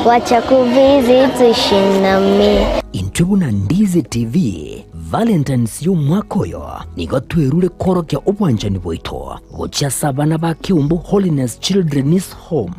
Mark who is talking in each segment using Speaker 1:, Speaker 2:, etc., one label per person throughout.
Speaker 1: Wacha kuvisit uishi nami.
Speaker 2: Intwe buna Ndizi TV, Valentine's y'omwaka oyo nigo twerure kworokia obwanchani bwaito gochia ase abana ba Kiumbu Holiness Children's Home.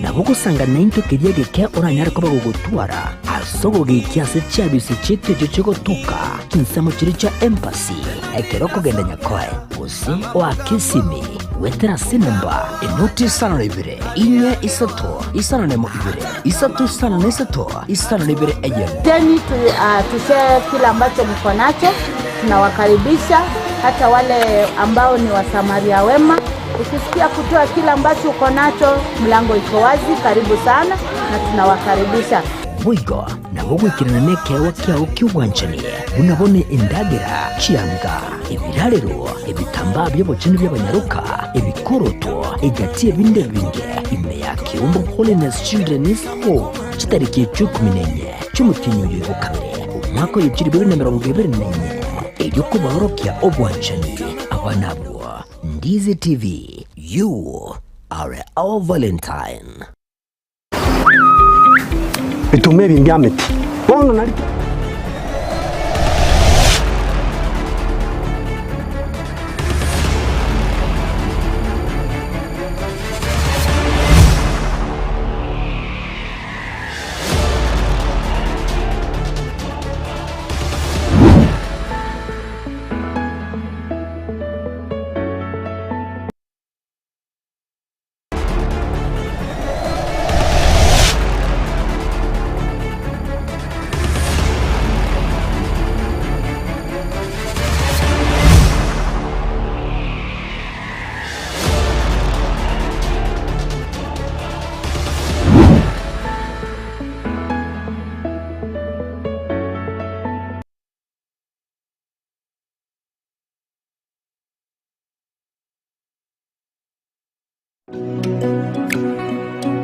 Speaker 2: Nabo ogosanga naintwe keria egeke oranyare koba gogotwara ase ogogekia ase chiabisi chiaito echio chigotoka chinsemo chiria chia Embassy ekero okogenda Nyakoe gose oake esimi goetera ase enamba enoti isano na ibere inye isato isano na emo ibere isato isano na isato isano na ibere eyemo.
Speaker 3: Teni tu, uh, tushare kile ambacho mko nacho. Tunawakaribisha hata wale ambao ni wasamaria wema. Ukisikia kutoa kile ambacho uko nacho, mlango iko wazi, karibu sana na tunawakaribisha.
Speaker 2: Boigo nabo goikerana nekeegwa kiao ki'obwanchani, buna bono endagera, chianga, ebirarero, ebitambaa bi'obochenu bi'abanyaroka, ebikoroto, egati y'ebinde ebinge, ime ya Keumbu Holiness Children's Home, chitariki echio ikomi na inye chi'omotienyi oyo igo kabere, omwaka oyo chilifu ibere na emerongo ebere na inye, erio kobaorokia obwanchani abana abwo. Ndizi TV, you are our Valentine.
Speaker 4: Bituma ebi mbiameti bono nari.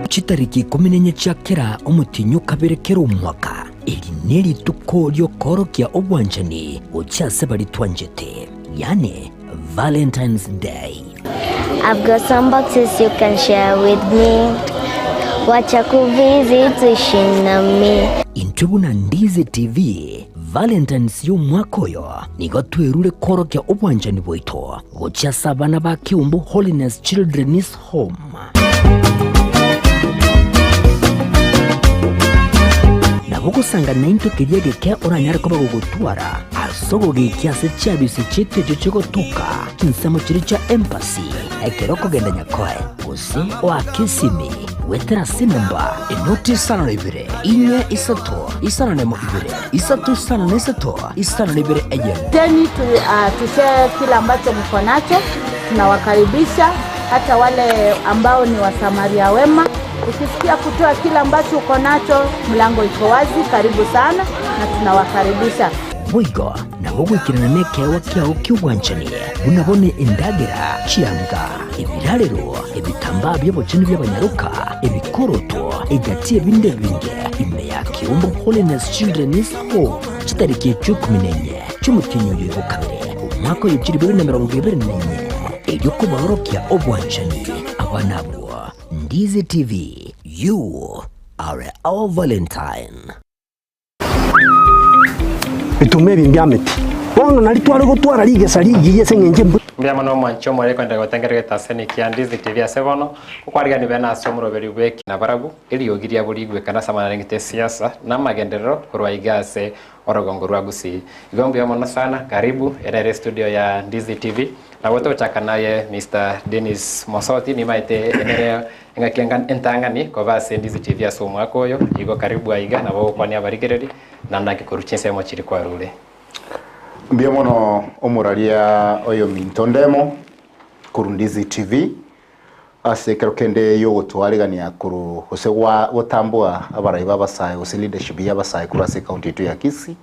Speaker 2: Chitariki ikomi na inye chia kera omotienyi o kabere kera omwaka, eri nerituko ri'okoorokia obwanchani gochia ase baria twanchete, yaani Valentine's Day.
Speaker 1: I've got some boxes you can share with me. Wacha kuvisit uishi nami.
Speaker 2: Intwe buna Ndizi TV, Valentine's y'omwaka oyo nigo twerure kworokia obwanchani bwaito gochia ase abana ba Kiumbu Holiness Children's Home. Nabo ogosanga naintwe keria egeke oranyare koba gogotwara ase ogogekia ase chiabisi chiaito echio chigotoka chinsemo chiria chia Embassy ekero okogenda Nyakoe gose oake esimi goetera ase enamba enoti isano na ibere inye isato isano na emo ibere isato isano na isato isano na ibere eyemo.
Speaker 3: Teni tu, uh, tushare kile ambacho mko nacho. Tunawakaribisha hata wale ambao ni wasamaria wema. Ukisikia kutoa kile ambacho uko nacho, mlango iko wazi, karibu sana na tunawakaribisha.
Speaker 2: Boigo nabo goikerana nekeegwa kiao ki'obwanchani, buna bono endagera, chianga, ebirarero, ebitambaa bi'obochenu bi'abanyaroka, ebikoroto, egati y'ebinde ebinge, ime ya Kiumbu Holiness Children's Home, chitariki echio ikomi na inye chi'omotienyi oyo igo kabere, omwaka oyo chilifu ibere na emerongo ebere na inye, erio kobaorokia obwanchani abana abwo. Ndizi TV, you are our Valentine.
Speaker 4: Bituma ebi mbiameti. Bono nari tware gotwara rigesa rigiya ase engencho embura.
Speaker 5: Mbuya mono omwanchi omore kwenderera gotengerera egetaseni kia Ndizi TV ase bono, okwarigani bene ase omoroberi bw'ekina barabwo, eriogi riabo rigwekana ase amang'ana arengete esiasa na amagenderero korwa iga ase orogongo rwa Gusii. Igo mbuya mono sana, karibu, ere ere estudio ya Ndizi TV. Nabo togochaka naye Mister Dennis Mosoti, nimaete enere engaki enga entang'ani koba ase Ndizi TV ase omwaka oyo, igo karibu aiga nabo ogokwania abarigereri, na naki korwa chinsemo chiria kwarure.
Speaker 6: Mbuya mono omoraria oyominto Ndemo korwa Ndizi TV ase ekero kende yogotwaregania korwa gose gwa gotambua abarai b'abasae gose leadership y'abasae korwa ase ecounty yaito ya Kisii.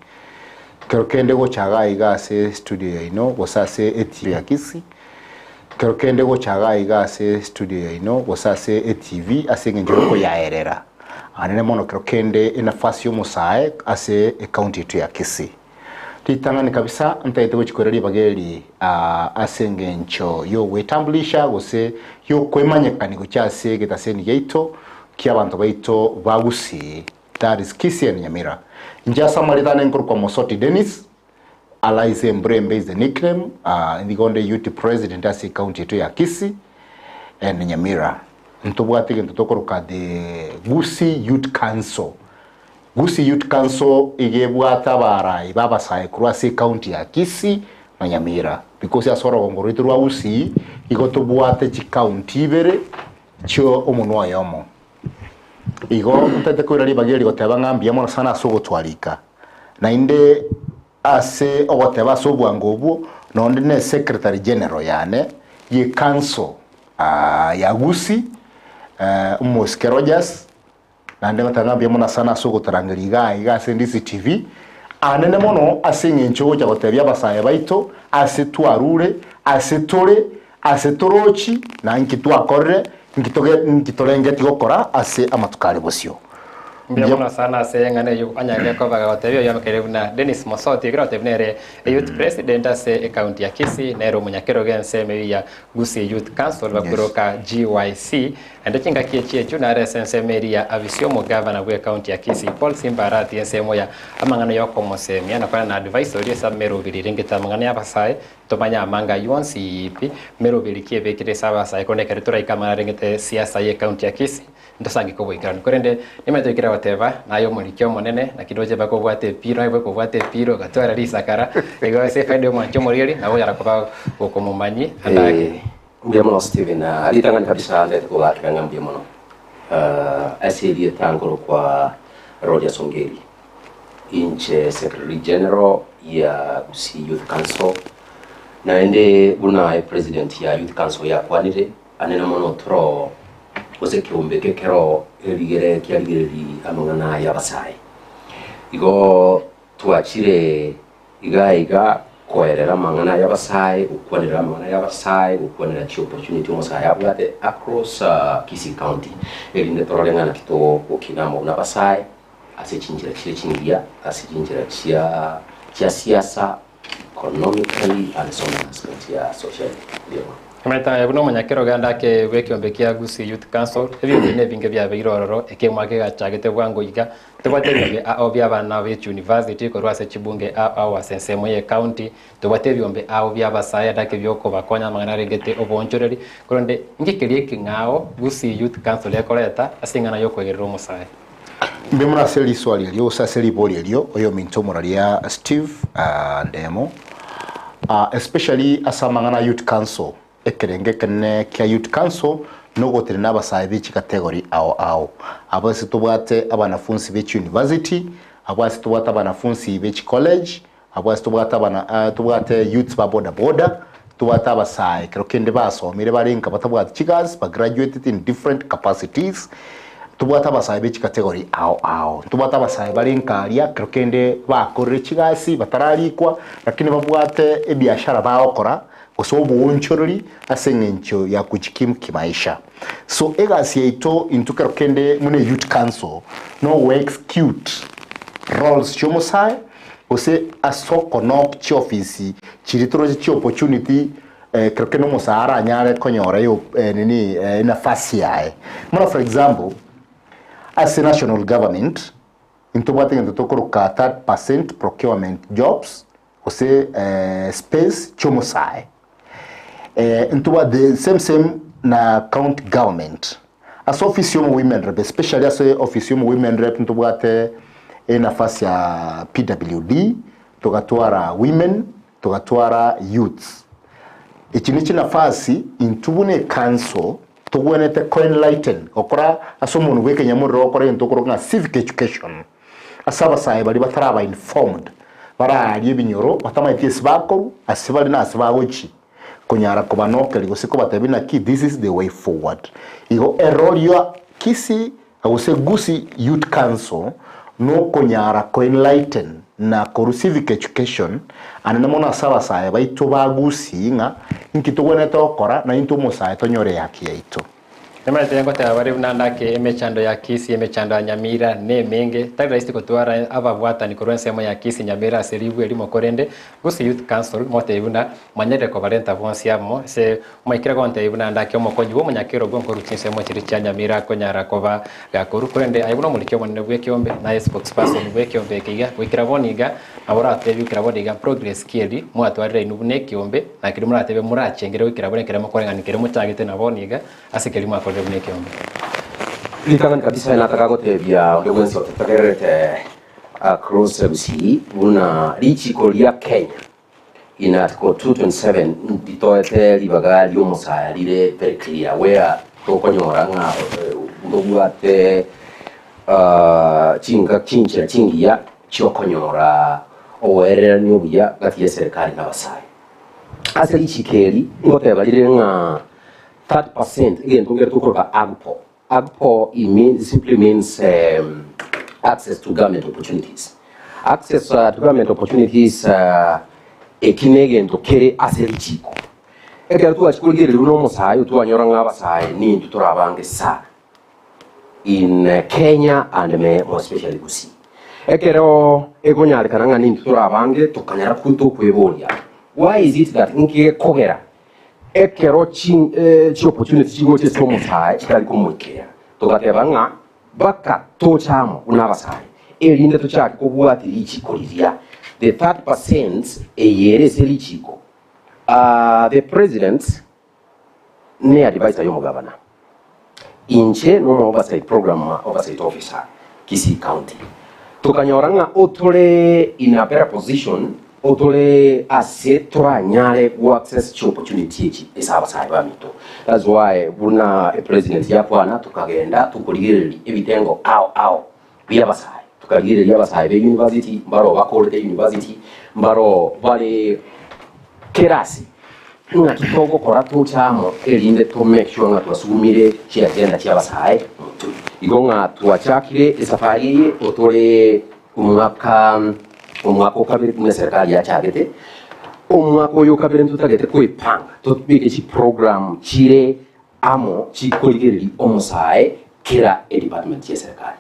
Speaker 6: Ekero kende gocha iga iga ase estudio yaino gose ase etv ya Kisii, ekero kende gocha iga iga ase estudio yaino gose ase etv ase eng'encho yokoyaerera anene mono kero kende enafasi y'omosae ase ecounty yaito ya Kisii. Ritang'ani kabisa ntagete gochia koira ribaga eri ase engencho y'ogwetambulisha gose y'okwemanyekani gochia ase egetaseni giaito ki'abanto baito ba Gusii, that is Kisii and Nyamira. Inche ase amarieta ane nkorokwa Mosoti Dennis, Allies Embrembe is the nickname, nigo nde youth president ase ecounty yaito ya Kisii and Nyamira. Ntobwate egento tokoroka the Gusii Youth Council. Gusii Youth Council iga ebwate abarai b'abasae korwa ase ecounty ya Kisii na Nyamira because ase orogongo rwaito rwa Gusii igo tobwate chicounty ibere chio omonwa oyomo. Igo ntagete koira ribaga eri goteba ng'a mbuya mono sana ase ogotwarika naende ase ogoteba ase obwango obwo nonde ne secretary general yane ye council ya Gusii omosike Rogers. Naende ngoteba ng'a mbuya mono sana ase ogotorangeria igaa iga ase DCTV, anene mono ase eng'encho ogocha gotebia abasae baito ase twarure, ase tore, ase torochi, na nki twakorire, nki toge nki torengetie gokora ase amatuko are bosio.
Speaker 5: Mbuya mono sana ase eng'ana eyio onyarire koba gagotebia oyomekeire buna Dennis Mosoti, ekero agotebia nere Youth President ase ecounty ya Kisii, nere omonyakerogo ensemo eyio ya Gusii Youth Council bakuroka GYC, Naende chingaki echi echio nare ase ensemo eria Abisi omogavana bw'ecounty ya Kisii, Paul Simba aratie ensemo ya amang'ana y'okomosemia na korana na advisory ase ameroberi erengete amang'ana y'abasae tomanye amanga ayio onsi pi meroberi ki ebekire ase abasae korende ekero toraike amang'ana arengete siasa y'ecounty ya Kisii ntosangeke oboikeranu. Korende nimanyete oikire goteba naye omoriki omonene naki ndoche bakobwata epiro naye bwekobwata epiro ogatwara risakara igo ase efaida y'omwanchi omoriri nabo onyara koba gokomomanyi andake.
Speaker 7: Mbuya mono Stephen, ritang'ani kabisa ndete kogakera ng'a mbuya mono ase erieta nkorokwa Rogers Ongeri, inche Secretary General ya Gusii Youth Council, naende buna epresident ya Youth Council yakwanire, anene mono toro gose ekeombe eke kero erigere kiarigereiri amang'ana y'abasae. Igo twachire Iga iga koerera amang'ana y'abasae, gokwanera amang'ana y'abasae, gokwanera chiopportunity omosae abwate across Kisii County, erinde torore ng'a naki togokina amo buna abasae ase chinchera chire chingiya, ase chinchera chia chia siasa, economically and so many aspects ya socially. Mbuya mono.
Speaker 5: Omanyete aye buna omonyakerogo ande ake bw'ekiombe kia Gusii Youth Council, ebiombe nebinge biabeire ororo, ekiomwa kegachagete bwango iga, Tobwate ebiombe ao bi'abana be chiuniversity korwa ase chibunge ao ao ase ensemo ye county, tobwate ebiombe ao bi'abasae adake biokobakonya amang'ana arengete oboonchoreri, korende inki keria ekeng'ao Gusii Youth Council ekoreta ase eng'ana y'okoegerera omosae?
Speaker 6: Mbuya mono ase riswali erio gose ase ribori erio oyominto omoraria Steve Ndemo especially ase amang'ana a Youth Council. Ekerengo ekenene kia Youth Council nogotenena abasae be chicategory ao ao. Abwo ase tobwate abanafunsi be chiuniversity, abwo ase tobwate abanafunsi be chicollege, abwo ase tobwate abana tobwate youths ba boda boda, tobwate abasae ekero kende basomire bare nka batabwati chigasi ba graduated in different capacities, tobwate abasae be chicategory ao ao. Ntobwate abasae bare nka aria ekero kende bakorire chigasi batararikwa lakini babwate ebiashara bagokora gose oboonchorori ase engencho ya kujikimu kimaisha. So egasi yaito intwe kero kende buna Youth Council no go execute roles chi'omosae gose ase okonok chiofisi chiria toroche chi opportunity kero kende omosae aranyare konyora nini enafasi yaye. Buna for example, ase national government intobwate egento tokoroka third percent procurement jobs gose space chi'omosae. Intobwate the same same na county government. Ase ofisi y'omo women rep especially ase ofisi y'omo women rep ntobwate enafasi ya PWD, togatwara women, togatwara youths. Echi ne chinafasi intwe buna ecouncil togwenerete ko enlighten gokora ase omonwe bwa ekenyamorero gokora egento okoroka ng'a civic education. Ase abasae baria bataraba informed, baraarie ebinyoro batamaeti ase bakorwa, ase bare na ase bagochia, konyara kobanokeria gose kobatebia naki this is the way forward. Igo erori ya Kisii gose Gusii Youth Council nokonyara ko enlighten na korwa civic education anene mono ase abasae baito ba Gusii ng'a inki togwenerete gokora na intwe omosae tonyore ehaki yaito.
Speaker 5: Nimanyete ngoteba bare buna ndake emechando ya Kisii, emechando ya Nyamira nemenge. Tari rahisi gotwara ababwatani korwa ensemo ya Kisii, Nyamira ase ribwe erimo korende Gusii Youth Council motebie buna mwanyarire kobarenta bonsi amo ase mwaikire gontebia buna ndake omokonyi bw'omonyakerogo nkorwa chinsemo chiria chia Nyamira akonyara koba gakorwa korende aye buna omoriki omonene bw'ekeombe naye spokesperson bw'ekeombe eke iga goikera bono iga Nabo oratebie goikera bono iga progress ki eri mwatwarire inwe buna ekeombe, na keria moratebe morachengere goikera bono ekero mokoreng'ania keria mochagete na bono iga ase keria mwakorire buna ekeombe.
Speaker 7: Ritang'ani kabisa nataka gotebia onde bwensi ototegererete across Gusii buna richiko ria Kenya in article 227 nditoete ribaga ri'omosaya rire very clear where tokonyora ng'a ntobwate chinga chinchera chingiya chi'okonyora oboererania obuya gati y'eserekari na abasae. Ase richiko eri ngoteba rire ng'a 30% egento nkere tokoroka AGPO. AGPO it means, simply means access to government opportunities. Access to government opportunities eki negento kere ase richiko. Ekero twachia korigereria buna omosae oyo twanyora ng'a abasae nintwe tore abange sana. In Kenya and me more especially Gusii. Ekero ekonyarekana ng'a nintwe tore abange tokanyara tokweboria why is it that nki gekogera ekero chi opportunity chigocha ase omosae chitari komoikera togateba ng'a baka toche amo buna abasae erinde tochake kobwatia richiko riria the 30% eye ere ase richiko the president Ne advisor y'omogabana. Inche nomo oversight program oversight officer Kisii County. Tokanyora ng'a otore in a better position otore ase toranyare go access chi opportunity echi ase abasae baminto. That's why buna epresident yakwana tokagenda tokorigereria ebitengo ao ao bia abasae. Tokarigereria abasae be university mbaro bakorete university mbaro bare kera ase ng'aki togokora toche amo erinde to make sure ng'a twasugumire chiagenda chia abasae motwe. Igo ng'a twachakire esafari eye otore omwaka omwaka okabere buna eserikali yachagete, omwaka oyo okabere ntotagete koepanga tobeke chiprogram chire amo chikorigereria omosae kera edepartment y'eserikali.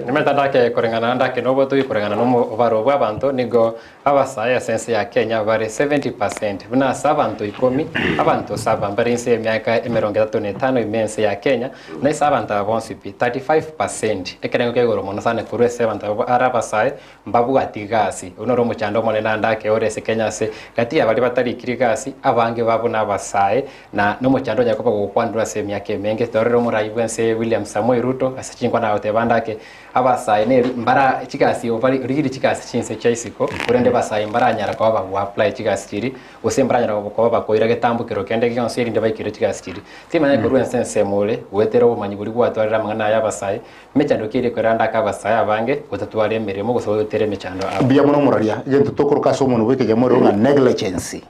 Speaker 5: Nimanyete ndake koreng'ana ndake nobotogi koreng'ana nomobaro bw'abanto nigo abasae ase ense ya Kenya bare 70% buna ase abanto ikomi abanto saba mbare inse y'emiaka emerongo etato na etano ime ense ya Kenya na ase abanto aba bonsi pi 35% ekerengo kia igoro mono sana korwa ase abanto aba are abasae mbabwati gasi. Oyio noro omochando omonene naende ake ore ase Kenya ase gati ya baria batarikiri gasi abange babo nabasae Na nomochando onyare koba gogokwanirwe ase emiaka emenge. Torore omorai bw'ense William Samoei Ruto ase chinkwana agoteba ande ake, abasae neri mbara chigasi obari origirie chigasi chinse chia isiko, korende basae mbaranyara koba bago apply chigasi chiria, gose mbaranyara koba bakoira getambokero kende gionsi erinde baikere chigasi chiria. Timanya korwa ense ensemo ore, goetera obomanyi boria gwatwarire amang'ana aya abasae, mechando ki eria ekorera ande ake abasae abange gotatwara emeremo gose goetera emechando abo.
Speaker 6: Mbuya mono omoraria, egento tokoroka ase omonwa bw'ekejamori ng'a negligence.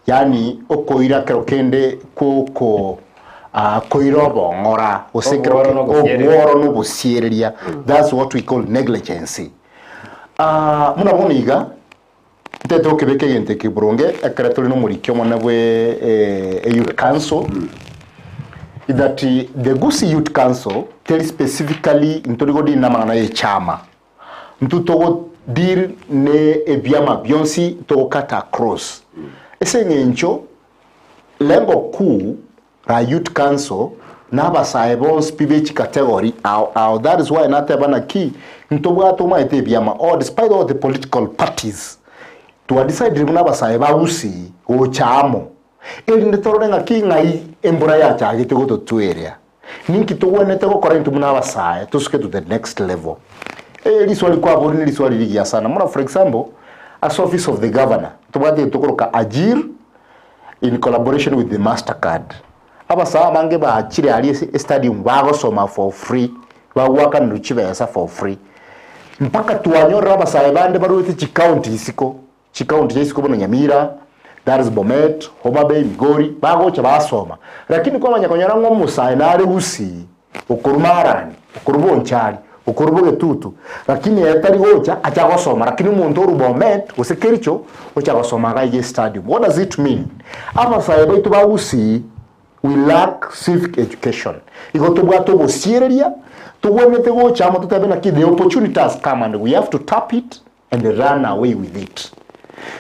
Speaker 6: Yaani okoira kero kende kw'oko ah, koira obong'ora gose kero
Speaker 5: Obworo
Speaker 6: ke-
Speaker 5: n'obosiereria.
Speaker 6: obworo n'obosiereria that's what we call negligence. Ah, buna bono iga ntete okebeka egento eke boronge ekero tore nomoriki omonene bwe eh, e youth council that the Gusii Youth Council teri specifically ntori godini namang'ana ya echama Intwe togo deal ne ebiama bionsi togo cut across. Ase eng'encho lengo kuu ra youth council na abasae bonsi pi be chicategory ao ao that is why nateba naki ntobwate omanyete ebiama or despite all the political parties twa decidire buna abasae ba Gusii gocha amo erinde torore ng'aki ng'ai embura yachagete gototweria. Ninki togwenerete gokora intwe buna abasae tosuke to the next level? Eh, riswali kwaboria ne riswali rigiya sana. Buna for example, ase office of the governor, ntobwate egento tokoroka Ajir in collaboration with the Mastercard. Abasae abange bachire aria ase estadium bagosoma for free, bagoakanerwa chibesa for free. Mpaka twanyorire abasae bande barwete chicounty isiko. Chikaunti chia isiko buna Nyamira, that is Bomet, Homa Bay, Migori, bagocha basoma. Lakini kwamanya konyora ng'a omosae nare Gusii, okorwa Marani, okorwa Bonchari, okorwa Bogetutu, lakini ere tari gocha acha gosoma, lakini omonto orwa Bomet gose Kericho ocha gosoma iga iga estadium. What does it mean? Abasae baito ba Gusii. We lack civic education. Igo tobwate obosiereria, togwenerete gocha amo totebe naki the opportunity has come and we have to tap it and run away with it.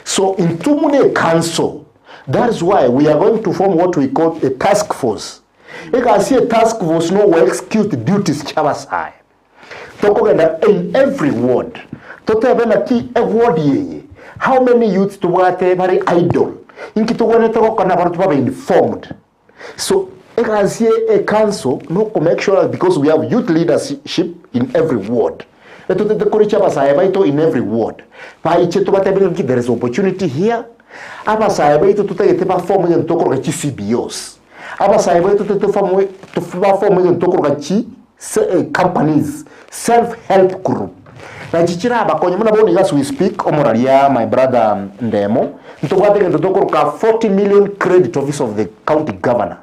Speaker 6: So intwe buna ecouncil, that is why we are going to form what we call a task force. Egasi ye task force no execute duties chi'abasae. Tokogenda in every ward, totebe naki eward eye, how many youths tobwate bare idle, inki togwenerete gokora nabarobwo babe informed. So egasi ye ecouncil noko make sure that because we have youth leadership in every ward, etotete korichia abasae baito in every ward, baiche tobateberie naki there is opportunity here, abasae baito totagete ba form egento tokoroka chi CBOs, abasae baito totagete form ba form egento tokoroka chi companies, self help group, nachi chirabakonye buna bono iga as we speak omoraria my brother Ndemo, ntobwate egento tokoroka 40 million credit office of the county governor,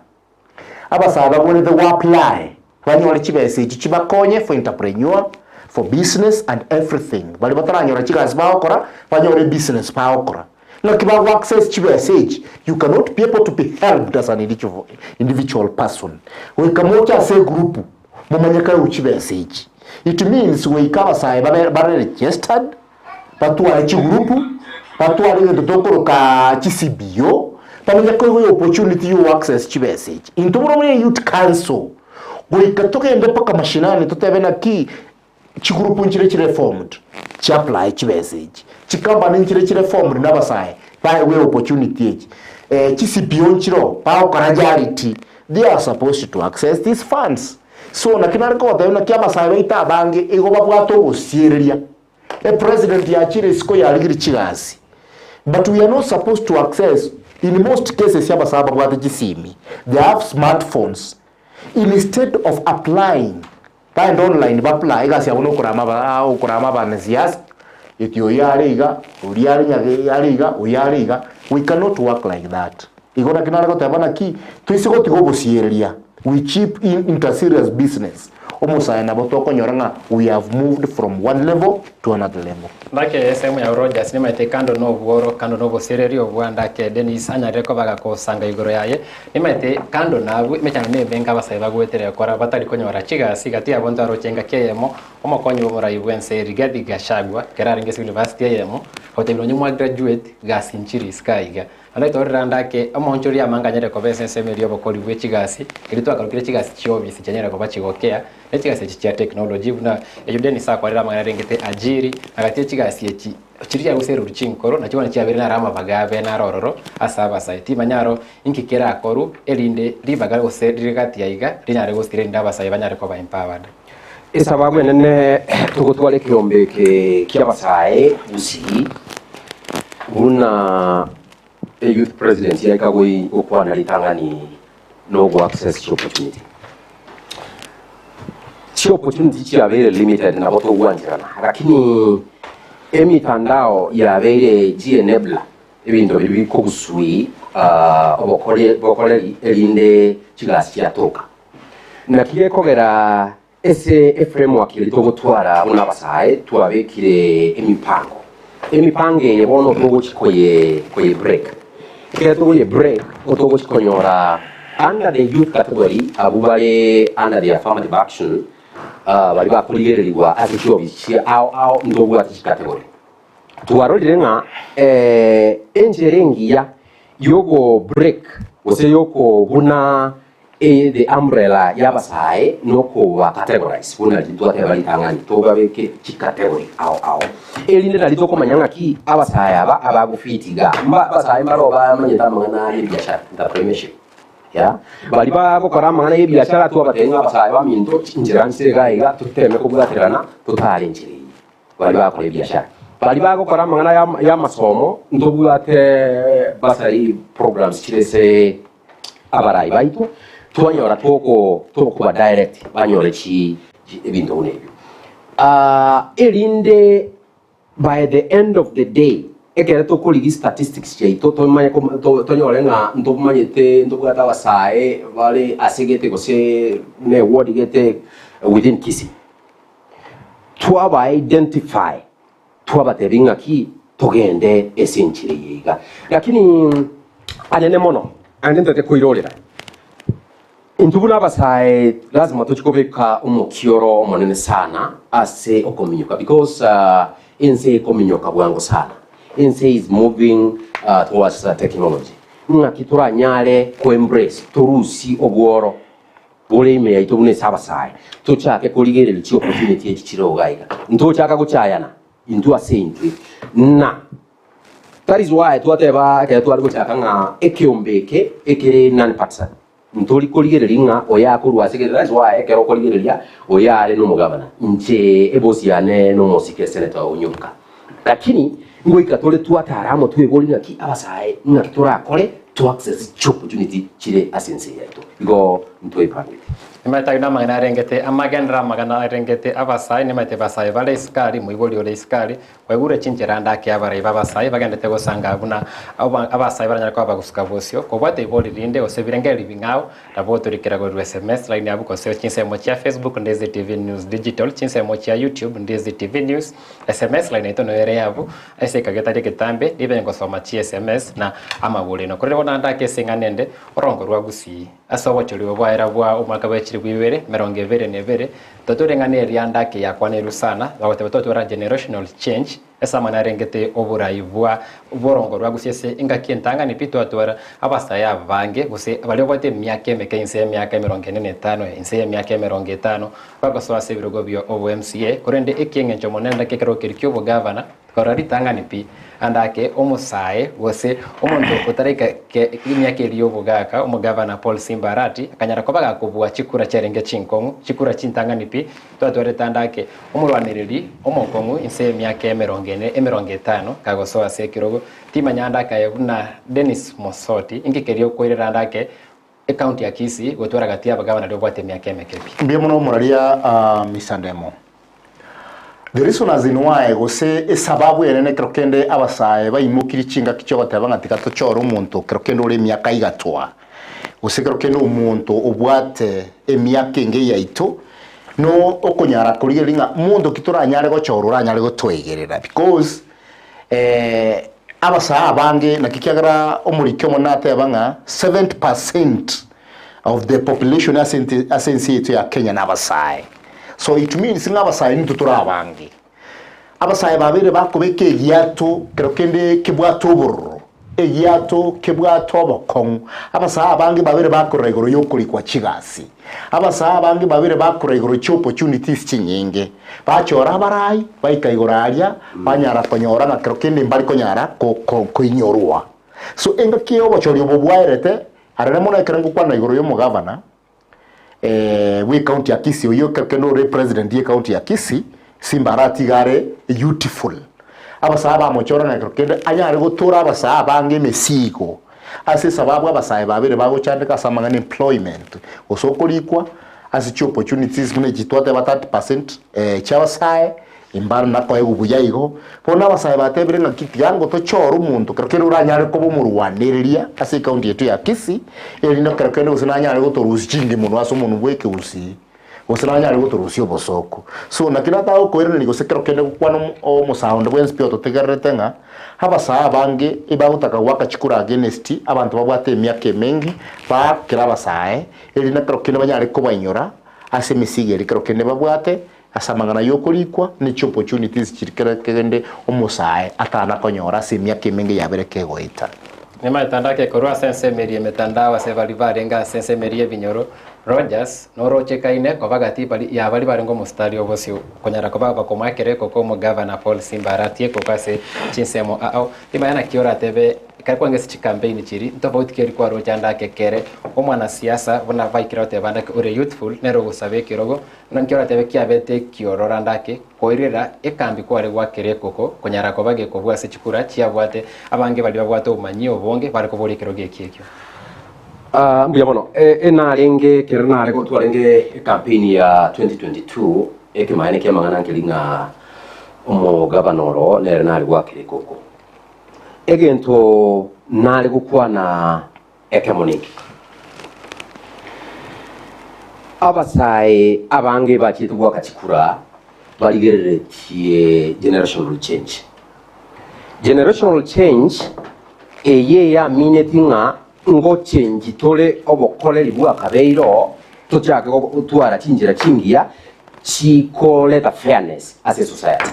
Speaker 6: abasae bagwenerete go apply banyore chibesa echi chibakonye for entrepreneur, for business and everything, baria bataranyora chigasi bagokora banyore ebusiness bagokora. Ng'aki bago access chibesa echi, you cannot be able to be helped as an individual person. Goika moche ase egroup momanye kare chibesa echi. It means goika abasae babe bare registered, batware chigroup, batware egento tokoroka chi CBO, bamenye koigwa opportunity yo access chibesa echi. Intwe buna buna youth council, goika togende mpaka mashinani totebe naki Chigroup nchire chire formed chi apply chibesa echi, chicompany nchire chire formed na abasae baegwe opportunity echi, eh, chi CPO nchiroo bagokora charity, they are supposed to access these funds. So naki nare kogotebia naki abasae baito abange igo babwate obosiereria, epresident yachire isiko yarigire chigasi, but we are not supposed to access in most cases abasae babwate chisimi, they have smartphones, instead of applying Baende online ba apply egasi yabo nokorama aba okorama abanasiasa eti oyo are iga, oria are nyage are iga, oyo are iga, we cannot work like that. Igo naki nare goteba naki, toise gotiga obosiereria, we chip in into a serious business, omosae nabo tokonyora ng'a we have moved from one level to another level.
Speaker 5: Ndake esemo ya Rogers nimaete kando nobworo, kando nobosiereria obwa ndake Dennis anyarire koba gakosanga igoro yaye, Nimaete kando nabwo emechando nemenge abasae bagwetere gokora batari konyora chigasi gati yabo ntwaroche engaki eyemo omokonyi bw'omorai bw'ense Rigathi Gachagua ekero arenge ase university eyemo agotebia nonye mwa graduate gasi nchiri isiko aiga. Naende torore rende ake omoonchoreri amange anyare koba ase ensemo eria y'obokori bwe chigasi erio twakarokire chigasi chi'ofisi chianyare koba chigokea ne chigasi echi chia technology buna eyio Dennis akwarire amang'ana arengete ajiri na gati ye chigasi echi Chiria chiagosererwa chinkoro, nachio bono chiabeire naro amabaga abe naro ororo ase abasae. Timanya aro inki kerakorwe, erinde ribaga gose rire gati aiga rinyare gosira erinde abasae banyare koba empowered.
Speaker 7: Esababu enene togotwara ekeombe eke ki'abasae gusii buna eyouth president yaika gokwana ritang'ani nogo access chiopportunity. Chiopportunity chiabeire limited nabo togwancherana lakini emitandao yabeire chienabler ebinto biria bikogusui obokori bokoreri erinde chigasi chiatoka. Naki gekogera ase eframework eria togotwara buna abasae twabekire emipango. Emipango eye bono togochi koye koye break. Ekero togoye break, otogochi konyora under the youth category abwo bare under the affirmative action baria bakorigererigwa ase chiofisi chia ao ao ntobwate chicategory. Twarorire ng'a enchera engiya yogo break gose yokobuna the umbrella y'abasae nokoba categorize buna riria twateba ritang'ani tobabeke chicategory ao ao erinde nari tokomanya ng'aki abasae aba abagofit iga mba abasae mbaro bamanyete amang'ana ya ebiashara entrepreneurship ya baria bagokora amang'ana ya ebiashara twabatebia ng'a abasae baminto chinchera nchire iga iga toteme kobwaterana totare enchera eyio. Baria bagokora ebiashara, baria bagokora amang'ana y'amasomo, ntobwate bursary programs chire ase abarai baito, twanyora toko tokoba direct banyore chi ebinto buna ebio. Erinde by the end of the day, ekere tokorigia statistics chiaito tomanye tonyore ng'a ntomanyete ntobwate abasae bare ase gete gose ne ward gete within Kisii. Twaba identify, twabatebia ng'aki togende ase enchera eye iga. Lakini anene mono, naende ntete koirorera. Intwe buna abasae lazima tochie kobeka omokioro omonene sana ase okominyoka because ense ekominyoka bwango sana. Ense is moving towards technology. Ng'aki toranyare ko embrace torusie obworo bore ime yaito buna ase abasae tochake korigereria chi opportunity echi chire iga iga. Ntochaka gochayana intwe ase intwe na That is why twateba ekero tware gochaka ng'a ekeombe eke ekere non partisan. Ntori korigereria ng'a oyo akorwa ase gete. That is why ekero okorigereria oyo are nomogavana, inche ebosi yane nomosike senator Onyonka. Lakini ngoika tore twatara amo tweborie ng'aki abasae ng'aki torakore to access chiopportunity chire ase ense eye yaito. Igo ntwebangete.
Speaker 5: Nimanyete ayio namang'ana arengete amagenderero amagana arengete abasae, nimanyete basae bare isiko aria, moibori ore isiko aria, Kwaigure chinchera ndake abarai b'abasae bagendete gosanga buna abasae baranyare koba bagosuka bosio. Kobwate ibori rinde gose ebirengererio bing'ao, nabo otorikera korwa sms line abwo gose chinsemo chia Facebook Ndizi TV News Digital, chinsemo chia YouTube Ndizi TV News, sms line yaito noyo ere abwo ase ekagio etari egetambe, nibe ngosoma chi sms na amagoreno. Korende bono ndake ase eng'ana ende, orongo rwa Gusii. Ase ogochorigwa bwaera bwa omwaka bwe chilifu ibere, emerongo ebere na ebere, totware eng'ana eria ndake yakwanerwe sana, bagoteba totwara generational change, ase amang'ana arengete oborai bwa borongo rwa gusii ase engaki entang'ani pi twatwara abasae abange gose baria babwate emiaka emeke inse y'emiaka emerongo ene na etano inse y'emiaka emerongo etano bagosoa ase ebirogo bia obo MCA korende ekieng'encho mono ndake ekerogo keria kia obogavana Korwa ritang'ani pi, ande ake omosae gose omonto otaraika emiaka eria y'obogaka, omogavana Paul Simba Arati akanyara koba gakobua chikura chiarenge chinkong'u, chikura chintang'ani pi, twatwarete ande ake omorwanereri omokong'u inse y'emiaka emerongo ene, emerongo etano, kagosoa ase ekerogo. Timanya ande akaye buna Dennis Mosoti, inki keria okoirera ande ake ecounty ya Kisii gotwara gati y'abagavana riria obwate emiaka emeke pi.
Speaker 6: Mbuya mono omoraria Mister Ndemo. The reason as in why gose esababu enene ekero kende abasae baimokirie chingaki chiogoteba ng'a tiga tochore omonto ekero kende ore emiaka igatwa gose ekero kende omonto obwate emiaka enge yaito no okonyara korigereria ng'a monto ki toranyare gochora oranyare gotoegerera because abasae abange naki kiagera omoriki omonene ateba ng'a 70% of the population ase ase ense yaito ya Kenya nabasae. So it means ng'a abasae nintwe tore abange. Abasae babeire bakobeka egiato kero kende kebwate obororo, egiato kebwate obokong'u. Abasae abange babeire bakorora igoro yokorikwa chigasi. Abasae abange babeire bakorora igoro chi'opportunities chinyinge. Bachora abarai, baika igoro aria, banyara konyora ng'a kero kende mbari konyara ko ko koinyorwa. So engaki y'obochori obo bwaerete, Arere mono ekero ngokwana igoro y'omogavana bw'ecounty ya Kisii oyio ekero kende ore president y'ecounty ya Kisii, Simba aratiga are youthful. Abasae bamochora ng'a ekero kende anyare gotora abasae abange emesigo ase esababu abasae babere bagochandeka ase amang'ana employment gose okorikwa ase chiopportunities buna echi twateba 30% chiabasae Imbare nakoegwa buya igo. Bono abasae batebire ng'aki tiga ngotochore omonto kero kende oranyare koba omorwanereria ase ecounty yaito ya Kisii, erinde kero kende gose nanyare gotorusia chingimono ase omonwa bwa ekegusii, gose nanyare gotorusia obosooku. So naki nataka gokoiraneria gose kero kende gokwana omo omosae onde bwensi pi ototegererete ng'a, abasae abange ebagotaka goaka chikura against abanto babwate emiaka emenge, baakere abasae, erinde kero kende banyare kobainyora ase emesigo eria kero kende babwate, Ase amang'ana y'okorikwa ne chiopportunities chiri kera kende omosae atana konyora ase emiaka emenge yabere kegoeta.
Speaker 5: Nimanyete ndake korwa ase ensemo eria emetandao ase baria barenge ase ensemo eria y'ebinyoro, Rogers, norochekaine koba gati bari ya baria barenge omositari o bosio konyara koba bakomoa ekereko kwa omogavana Paul Simba Arati ekoko ase chinsemo ao. Timanya naki oratebe ekero kwange ase chikampeini chiria ntofauti ki eri kwaroche ande ake kere omwanasiasa buna baikire goteba ande ake ore youthful nere ogosaba ekerogo Naki oratebe kiabete ekiororo ande ake, koirera ekambi kware gwakera ekoko, konyara koba gekobua ase chikura chiabwate abange baria babwate obomanyi obonge bare koboria ekerogo ekio ekio.
Speaker 7: Ah, mbuya mono. E, e narenge ekero nare gotwarenge ecampaign ya 2022 ekemaene ki'amang'ana nkeri ng'a omogabana oro nere nare gwakera ekoko. Egento nare gokwana Ekemo neke, abasae abange bachiete goaka chikura barigereretie generational change. Generational change eye yamineti ng'a. Ngochengi tore obokoreri bwakabeire oo, tochake gotwara chinchera chingiya chikoreta fairness ase esociety.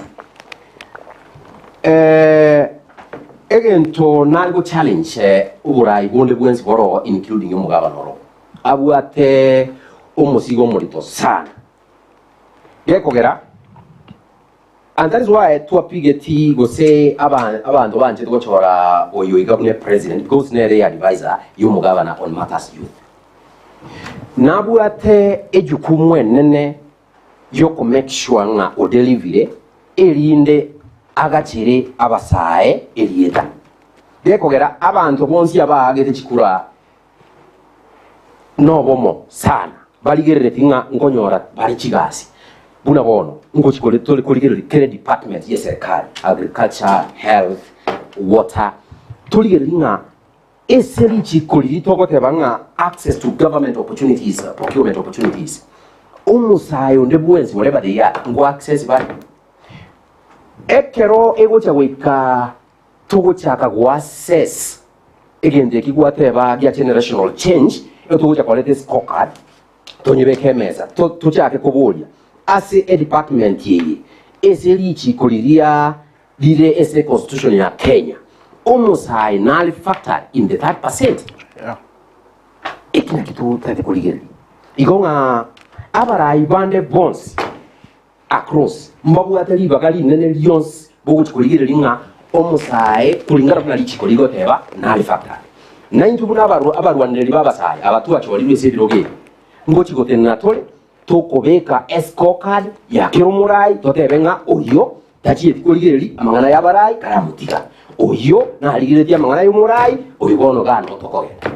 Speaker 7: Egento nare go challenge oborai bonde bwensi bore oo including omogabana oro, abwate omosigo omorito sana. Gekogera And that is why twapigeti gose abanto banchete gochora oyo iga buna president because nere advisor y'omogabana on matters youth. Nabwate ejukumu enene yoko make sure ng'a odelivire erinde agachere abasae erieta. Gekogera abanto bonsi abaagete chikura nobomo sana, barigerereti ng'a nkonyora bare chigasi. Buna bono ngochi kore tore korigereria kera edepartment y'eserekari, agriculture, health, water, torigererie ng'a ase richiko riria togoteba ng'a access to government opportunities, procurement opportunities, omosae onde bwensi whatever they are, nko access bare. Ekero egocha goika togochaka go assess egento eki gwateba gia generational change, igo togocha koreta escorecard tonyebeke emesa tochake koboria ase edepartment eye ase richiko riria rire ase econstitution ya Kenya, omosae nare factored in the third percent? Eki nakio totagete korigereria. Igo ng'a abarai bande bonsi Across, mbabwate ribaga rinene rionsi bogochia korigereria ng'a omosae kuringana buna richiko rigoteba nare factory. Naintwe buna abarwanereri b'abasae aba twachorirwe ase ebirogo ebi, ngochia gotenena tore tokobeka escorecard ya kera omorai totebe ng'a oyio tachieti korigereria amang'ana y'abarai karamotiga, oyio narigereretie amang'ana y'omorai, oyo bono gano tokogenda.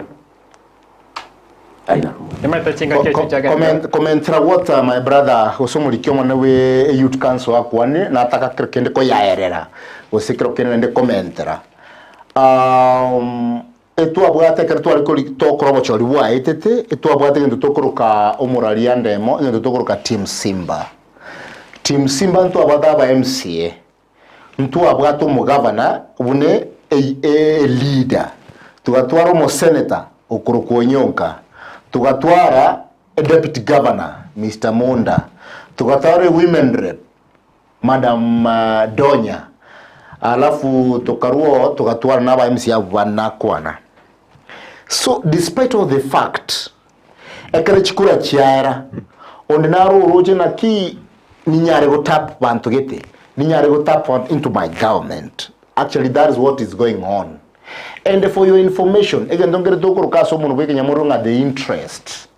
Speaker 5: Nimanyete chingaki echio chiagendererete.
Speaker 6: Komentera what my brother gose omoriki omonene bwe youth council akwanire nataka kero kende koyaerera gose kero kende naende komentera. Etwabwate ekero tware kori tokora obochori bwaetete, etwabwate egento tokoroka omoraria ndemo, egento tokoroka team simba. Team simba ntwabwate aba MCA, Ntwabwate omogavana buna eleader, togatwara omosenator okorokwa Onyonka, togatwara deputy governor Mister Monda, togatwara ewomen rep Madam Donya, alafu tokarwa oo togatwara na aba MCA abwo banakwana. So despite of the fact, ekero chikura chiaera, onde naro oroche naki ninyare go tap banto gete, ninyare go tap into my government. Actually that is what is going on. And for your information, egento nkere tokoroka ase omonwa bwa ekenyamorero ng'a the interest.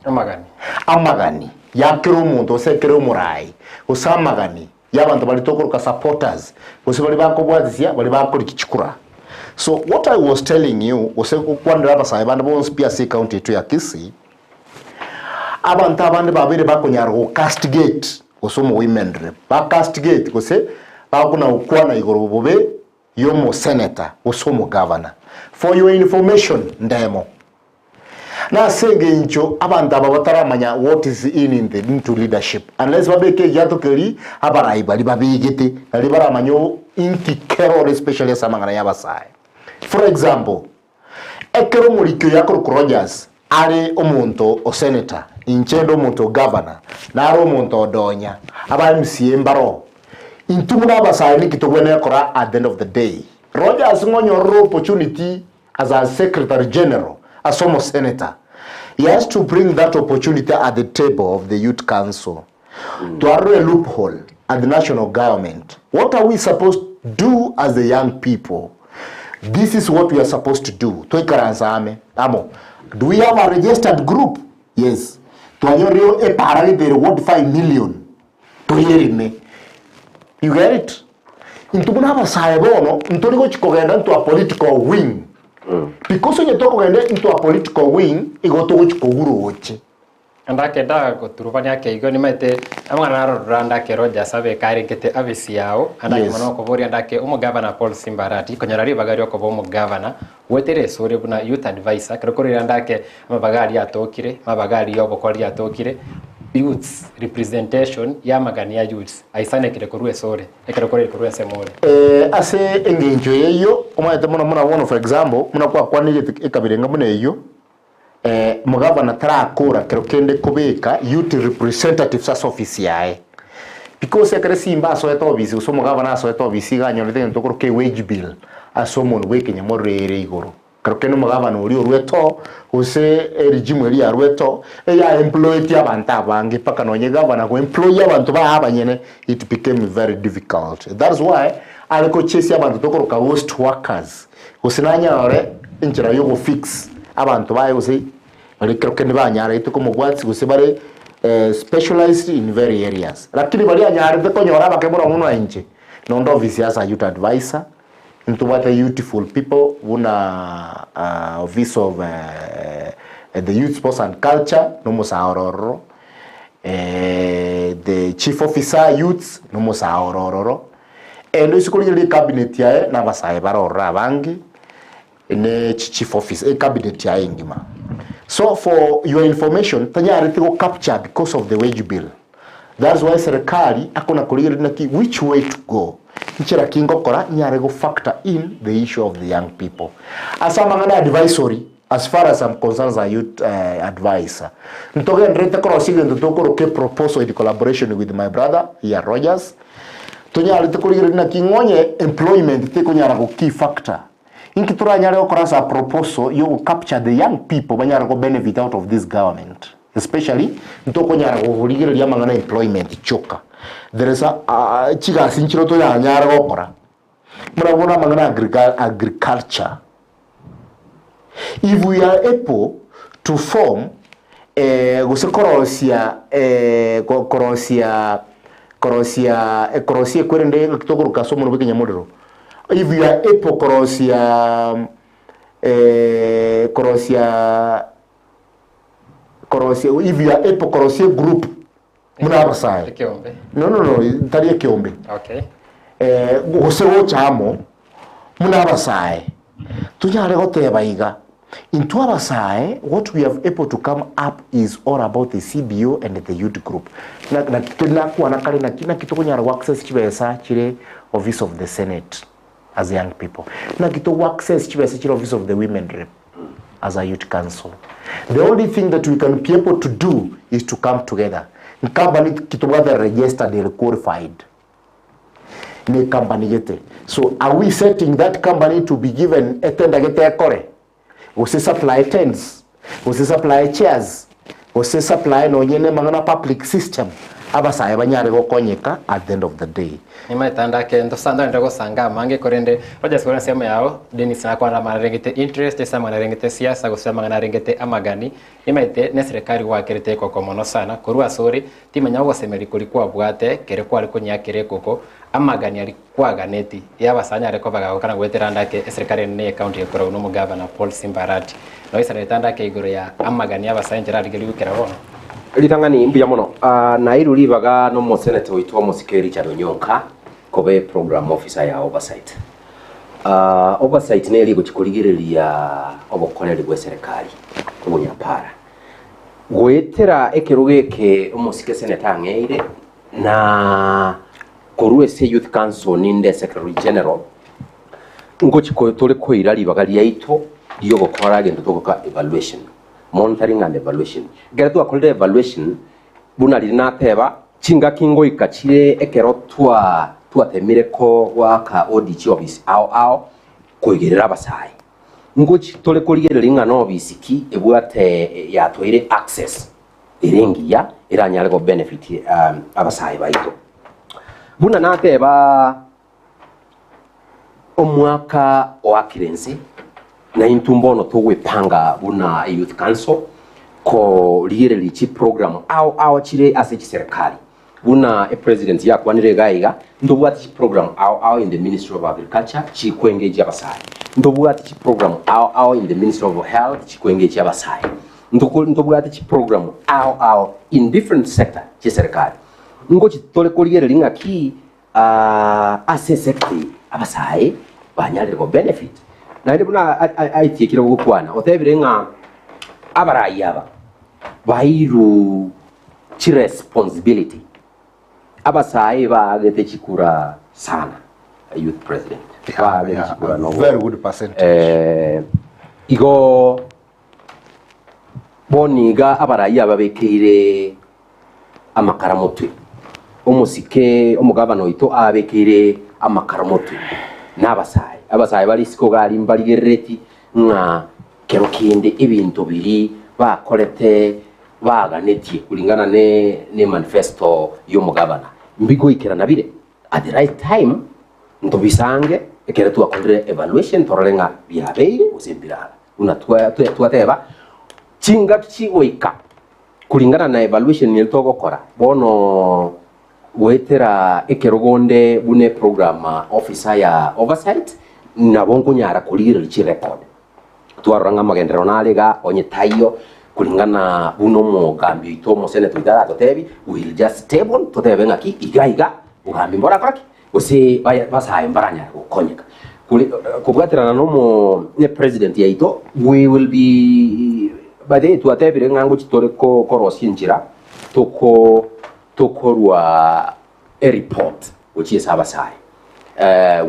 Speaker 5: Amagani.
Speaker 6: Amagani ya kera omonto gose ekere omorai, gose amagani y'abanto baria tokoroka supporters, gose baria bakobwatisia, baria bakorikia chikura. So what I was telling you, gose gokwanera abasae bande bonsi pi ase ecounty yaito ya Kisii, abanto abande babeire bakonyara go castigate gose omo women rep, ba castigate gose bakona gokwana igoro bobe y'omosenator gose omogavana. For your information, ndemo. Nase engencho abanto aba bataramanya what is in in the into leadership unless babeke egiato keria abarai baria babegete nario baramanye inki kerore especially ase amang'ana y'abasae. For example, ekero omoriki oyo akorokwa Rogers are omonto o senator, inche nde omonto o governor, nare omonto o Donya, aba MCA mbaroo, intwe buna abasae ninki togwenerete kora at the end of the day? Rogers ng'onyorere opportunity as a secretary general, ase omosenator, he has to bring that opportunity at the table of the youth council. Twarore a loophole at the national government. What are we supposed to do as the young people? This is what we are supposed to do. Twaikaransa ame amo. Do we have a registered group? Yes. Twanyorire epara gete ere worth 5 million. Toyerime. You get it? Intwe buna abasae bono ntori gochi kogenda into a political wing. Because onye tokogenda into a political wing, igo togochi kogura oche.
Speaker 5: Ndake ndagoturubania ake igo nimaete amang'ana narorora ndake Rogers abe karenkete abisi yao andake
Speaker 6: Yes.
Speaker 5: mono okoboria ndake omogavana Paul Simba Arati konyora ribaga riokoba omogavana gwetere esore buna youth advisor ekero korire ndake amabaga aria atokire amabaga aria yobokori atokire. Youths representation y'amagani ya youths aisanekire korwa esore ekero kore korwa ensemo ore.
Speaker 6: Ase engencho eyio, omanyete mono buna bono for example, buna kwakwanire ekabira enga buna eyio, Omogavana tarakora kero kende kobeka youth representatives ase ofisi yaye. Because ekero esimba asoete ofisi gose omogavana asoete ofisi iga anyorete egento tokoroka ewage bill ase omonwe bwa ekenyamorero ere igoro. Kero kende omogavana oria orwete oo gose eregimu eria yarwete oo eya employeti abanto abange mpaka nonye gavana go employ abanto baye abanyene it became very difficult. That's why are gochesia abanto tokoroka ghost workers. Gose nanyore enchera y'ogofix abanto baye gose bare ekero kende banyarete komobwatisia gose bare specialized in very areas. Lakini baria anyarete konyora abake mono mono inche, nonde office as a youth advisor, ntobwate youthful people buna office of the youth sports and culture, na omosae ore ororo, the chief officer youths, na omosae ore ororo. Ende isiko riria ri'ecabinet yaye nabasae bare ororo abange, ne chichief office, ecabinet yaye engima. So for your information, tanyareti go capture because of the wage bill. That's why serikali akona korigereria naki which way to go. Nchera ki ngokora nyare go factor in the issue of the young people. Ase amang'ana advisory, as far as I'm concerned as a youth advisor, ntogendererete korosia egento tokoroka eproposal in collaboration with my brother here Rogers, Tonyarete korigereria naki ng'a onye employment tekonyara go key factor, inki toranyare gokora ase a proposal yo go capture the young people banyare go benefit out of this government especially ntokonyara gorigereria amang'ana employment chioka. There is a chigasi nchire toyanyare gokora buna bono amang'ana agriculture. If we are able to form gose korosia korosia korosia korosia ekwerende ng'aki tokoroka ase omonwa bwa ekenyamorero, if we are able korosia korosia korosia if we are able korosia egroup buna abasae.
Speaker 5: Ekeombe.
Speaker 6: No, no, no, tari ekeombe.
Speaker 5: Okay.
Speaker 6: Eh, gose gocha amo buna abasae tonyare goteba iga intwe abasae what we have able to come up is all about the CBO and the youth group na na nakwana kare naki naki tokonyara go access chibesa chire office of the senate as young people naki togo access chibesa chire office of the women rep as a youth council. The only thing that we can be able to do is to come together. Company ki tobwate registered and qualified. Ne company gete. So are we setting that company to be given a tender gete ekore? Gose supply tents, gose supply chairs, gose supply nonye ne mang'ana public system abasae banyare gokonyeka at the end of the day.
Speaker 5: Nimaete ande ake ntosandorente gosanga amange korende Rogers korwa ensemo yao Dennis nakwana amang'ana arengete interest ase amang'ana arengete siasa gose amang'ana arengete amagani nimaete ne serikali gwakerete ekoko mono sana korwa ase ore timanya ogosemeria koria kwabwate kere kware konyeakera ekoko amagani aria kwaganeti yabasani are koba gagokana goetera ande ake eserikari enene ye county ekorau na omogavana Paul Simba Arati noisanerete ande ake igoro ya amagani y'abasae enchera arigereria goikera bono.
Speaker 7: Ritang'ani mbuya mono. Nairwe ribaga nomoseneta oito omosike Richard Onyonka koba eprogram officer ya oversight. Oversight nere egochia korigereria obokoreri bw'eserekari obonyapara. Goetera ekerogo eke omosike seneta ang'eire na korwa ase youth council ninde secretary general ngochia tore koira ribaga riaito riogokora egento togoka evaluation. Monitoring and evaluation. Ekero twakorire evaluation, buna riria nateba, chingaki ngoika chire ekero twa twatemire kogoaka audit chiofisi ao ao koigerera abasae. Ngochi tore korigereria ng'a nobisi ki ebwate yatwaire access ere engiya eranyare go benefit abasae baito. Buna nateba Omwaka oakire inse, na intwe mbono togwepanga buna Youth Council korigereria chiprogram ao ao chire ase chiserikali. Buna epresident yakwanire iga iga, ntobwate chiprogram ao ao in the Ministry of Agriculture chikoengage abasae, ntobwate chiprogram ao ao in the Ministry of Health chikoengage abasae, ntobwate chiprogram ao ao in different sector chieserikali. Ngochi tore korigereria ng'aki Ase esecta eye abasae banyarire go benefit naende buna aitiekire gokwana otebire ng'a abarai aba bairwe. Chiresponsibility. Abasae baagete chikura sana youth president. Baagete
Speaker 6: Yeah,
Speaker 7: chikura
Speaker 6: a
Speaker 7: nobo.
Speaker 6: very good percentage.
Speaker 7: Eh, igo bono iga abarai aba babekeire amakara motwe. Omosike omogabana oito abekeire amakara motwe na abasae. Abasae bare isiko iga aria mbarigerereti ng'a kero kende ebinto biria bakorete baganetie kulingana ne ne manifesto y'omogabana mbigoikerana bire at the right time ntobisange ekere twakorire evaluation torore ng'a biabeire gose mbiraba. Buna twa twateba chingaki chigoika kulingana na evaluation ere togokora bono goetera ekerogo onde buna eprogram officer ya oversight nabo nkonyara korigereria chirecord. Twarora ng'a amagenderero nare iga, onye taiyo, kulingana buna omogambi oito omoseneta oito aratotebi, we will just table, totebe ng'aki iga iga, bogambi mborakora ki? Gose baye basae mbaranyare gokonyeka. Kori kobwaterana na omo ne president yaito, we will be by the way twatebire ng'a ngochi tore ko korosia enchera toko tokorwa ereport gochia ase abasae.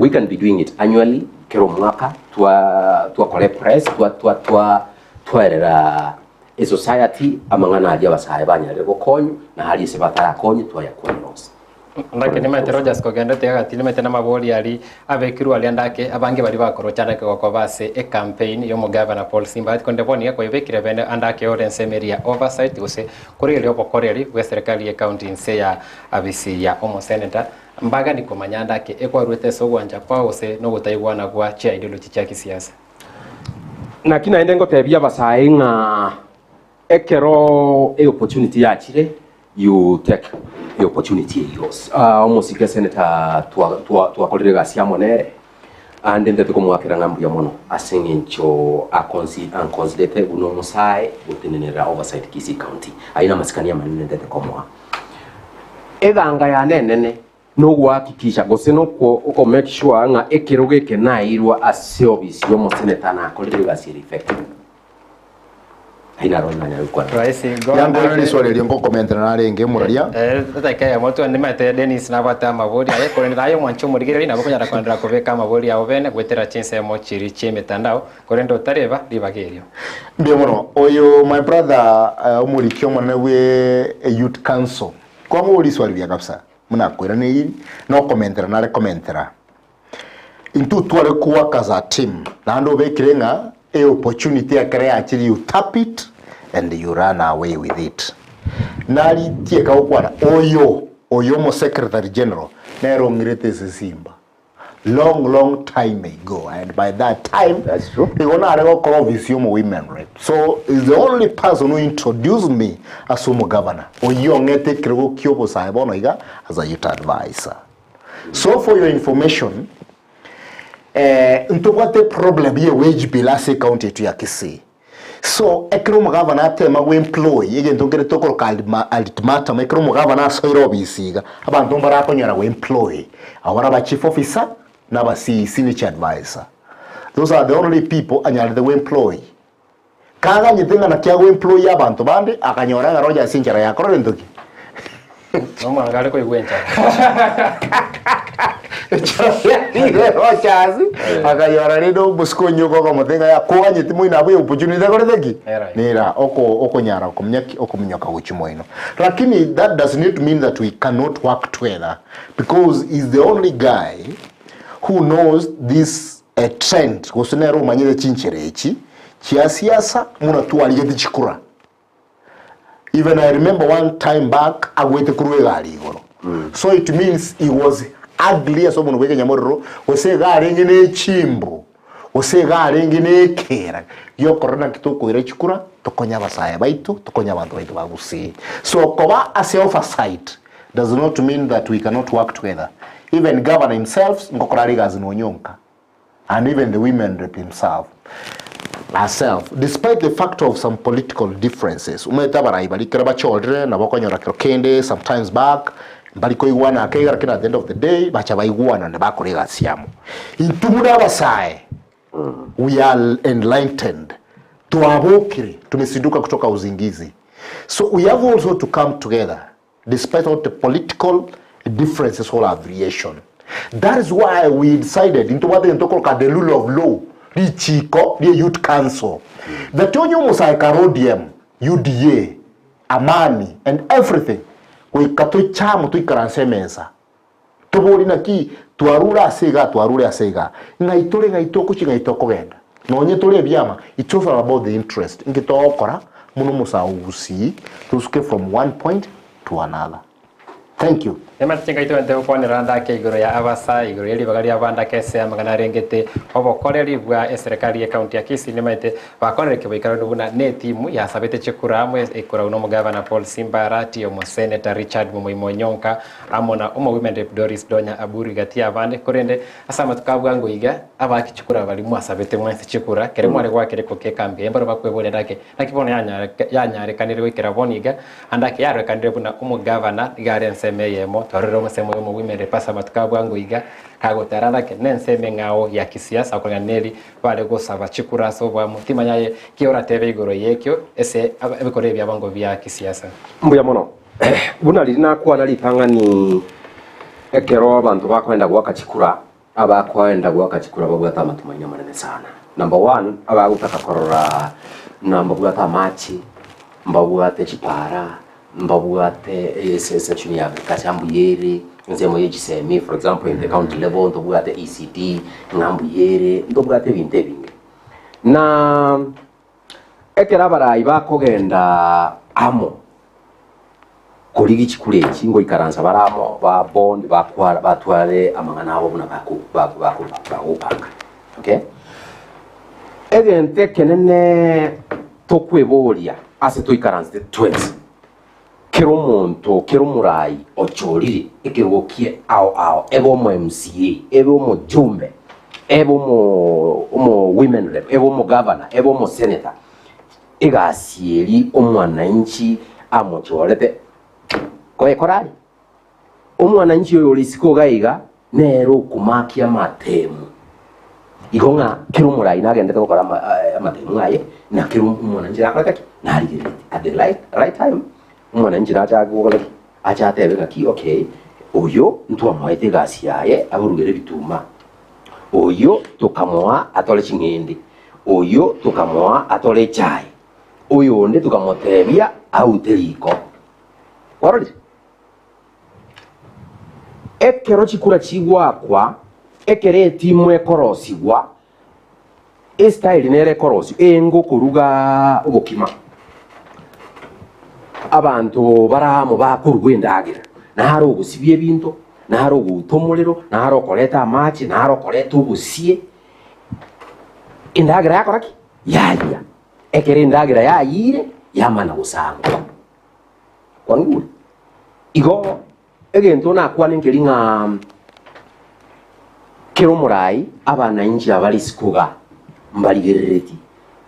Speaker 7: We can be doing it annually, kera omwaka twa twakora epress twa twa twa twaerera esociety amang'ana aria abasae banyarire gokonywa na aria ase batarakonywe twayakwanera onsi.
Speaker 5: Ndake nimaete Rogers kogenderete gati nimaete namabori aria abekirwe aria ndake abange baria bakorocha ndake gokoba ase ecampaign ya omogavana Paul Simba korende bono iga koyebekire bene andake ore ensemo eria ya oversight gose korigereria obokoreri bwe serikali ye county inse ya abisi ya omoseneta Mbagani komanya ande ake ekwaruete ase ogwancha kwao gose nogotaigwana gwa chiaideology chia kisiasa.
Speaker 7: Naki naende ngotebia abasae ng'a ekero eopportunity yachire you take eopportunity eyio. Omosike senator twakorire egasi amo nere ande ntete komoakera ng'a mbuya mono ase eng'encho anconsiderete buna omosae gotenenera oversight Kisii County. Ayio namasikani amanene ntete komoa. Eganga yane enene nogohakikisha gose noko make sure ng'a ekerogo eke naeirwe ase ofisi y'omoseneta nakorire egasi ere effective. Ayio naro nanyare gokwana.
Speaker 5: Raisi
Speaker 6: Yankorera riswali erio ngokomentera narenge moraria.
Speaker 5: Edakika eyemo tu nimanyete Dennis nabwate amabori aye korende naye omwanchi omorigereria nabo okonyara koenderera kobeka amabori ao bene goetera chinsemo chiria chi'emetandao korende otareba ribaga erio.
Speaker 6: Mbuya mono. Oyo my brother omoriki omonene bwe youth council. Kwamoboria riswali buya kabisa. Buna akoiraneiri na okomentera nare komentera. Intwe tware ko work as a team naende obekire ng'a e opportunity ekero yachire you tap it and you run away with it. Naritie gokwana oyo oyo omo secretary general nere ong'irete ase esimba long long time ago and by that time
Speaker 7: That's true.
Speaker 6: igo nare gokora office ya omo women rep so is the only person who introduced me ase omogavana oyio ong'ete ekerogo kia obosae bono iga as a youth advisor. So for your information, eh, ntobwate problem ye wage bill ase ecounty yetu ya Kisii. So ekero omogavana atema go employ egento nkere tokoroka ultimatum, ekero omogavana asoire ofisi iga, abanto mbarakonyora go employ, abo bare aba chief officer na aba CEC ne chi advisor. Those are the only people anyarete go employ. Kaganyete ng'a naki ago employ abanto bande, akanyora ng'a Rogers enchara yakorire gento ki?
Speaker 5: Nomwango are koigwa enchara.
Speaker 6: Enchara yarire Rogers, akanyora rende omosike onyoka okamotebia ng'a yaya koganyeti moino abwo opportunity ekorete ki?
Speaker 5: Era.
Speaker 6: Nera oko okonyara komunya ki? Okominyoka gochia moino. Lakini that does not mean that we cannot work together because he's the only guy who knows this A trend, gose nere omanyete chinchera echi chia siasa buna twarigeti chikura. Even I remember one time back agwete korwa egari igoro. So it means he was ugly ase omonwa bwa ekenyamorero gose iga arenge ne echimbu gose iga arenge ne ekera giokorora naki tokoira chikura tokonye abasae baito tokonye abanto baito ba Gusii. So koba ase oversight does not mean that we cannot work together. Even governor himself ngokora are egasi nonyonka and even the women rep himself herself despite the fact of some political differences. Omanyete abarai baria ekero bachorire nabo okonyora kero kende sometimes back mbari koigwana ake iga lakini at the end of the day bacha baigwanane bakora egasi amo. Intwe buna abasae We are enlightened, twabokire, tumesinduka kutoka uzingizi. So we have also to come together despite all the political differences or affiliation. That is why we decided ntobwate egento tokoroka the rule of law, richiko rie youth council that onye omosae kare ODM, UDA, Amani and everything goika toiche amo toikaranse emesa Tobori naki twarure ase igaa twarure ase igaa, ng'ai tore ng'ai togochia ng'ai tokogenda. Nonye tore ebiama it's all about the interest nki togokora buna omosae o Gusii tosuke from one point to another. Thank you.
Speaker 5: Emate chinkai togente gokwanera ande ake igoro ya abasae igoro ye ribaga ria abande ake ase amang'ana arengete obokoreri bwa eserekari ye county ya Kisii nimaete bakorire keboikaranu buna ne etimu yasabete chikura amo ekorau na omogavana Paul Simba Arati omoseneta Richard Momoima Onyonka amo na Omowomen Rep Doris Donya Aburi gati y'abande, korende ase amatuko a bwango iga abaaki chikura baria mwasabete mwensi chikura, kere mware goaka eriko ki'ekambi eye mbaro bakweboria ndake, naki bono yanyarekanire goikera bono iga, ande ake yarorekanire buna omogavana iga are ensemo eyemo, twarorire omosemo y'Omowomen Rep ase amatuko a bwango iga, kagotara ndake nensemo eng'ao ya kisiasa okoreng'ana neri bare gosaba chikura ase oboamo, timanya aye ki oratebe igoro y'ekio ase ebikoro ebi bi'abango bia kisiasa.
Speaker 7: Mbuya mono. Buna riria nakwana ritang'ani, ekero abanto bakoenda goaka chikura, abakoenda goaka chikura babwate amatumaini amanene sana. Number one, abagotaka korora ng'a mbabwate amache, mbabwate chipara, mbabwate esection ya agriculture mbuya ere, ensemo ya chisemi for example in the county level ntobwate ECD ng'a mbuya ere, ntobwate ebinto ebinge. Na Ekero abarai bakogenda amo korigia chikura echi, ngoikaransa bare amo ba bond bakwara batware amang'ana abo buna bako bako bako bagopanga okay. Egento ekenene tokweboria ase toikaransete twensi, kera omonto kera omorai ochorire ekerogo kie ao ao, ebe omo MCA, ebe omojumbe, ebe omo omo women rep, ebe omogavana, ebe omoseneta, egasi eria omwananchi amochorete koyekora are. Omwananchi oyo ore isiko iga iga nere okomakia amatemu. Igo ng'a kera omorai nagenderete gokora ama amatemu aye, na kera omwananchi nakorete ki? Narigereretie. At the right right time, omwananchi nachake gokora ki? Ache atebe ng'aki okay, oyo ntwamoete egasi yaye aborugere ebituma, oyo tokamoa atore ching'ende, oyo tokamoa atore echae, oyonde tokamotebia aute riko. Kwarorire? Ekero chikura chigoakwa, ekero etimu ekorosigwa, estyle nere ekorosigwa, engo okoruga obokima. Abanto bare amo bakoruga endagera, naro ogosibia ebinto, naro ogouta omorero, naro okoreta amache, naro okoreta obosie, endagera yakora ki? Yayia. Ekero endagera yayiire, yamana gosangwa. Kwang'igure? Igo egento nakwane nkeri ng'a kera omorai abanainchi abare isiko iga mbarigerereti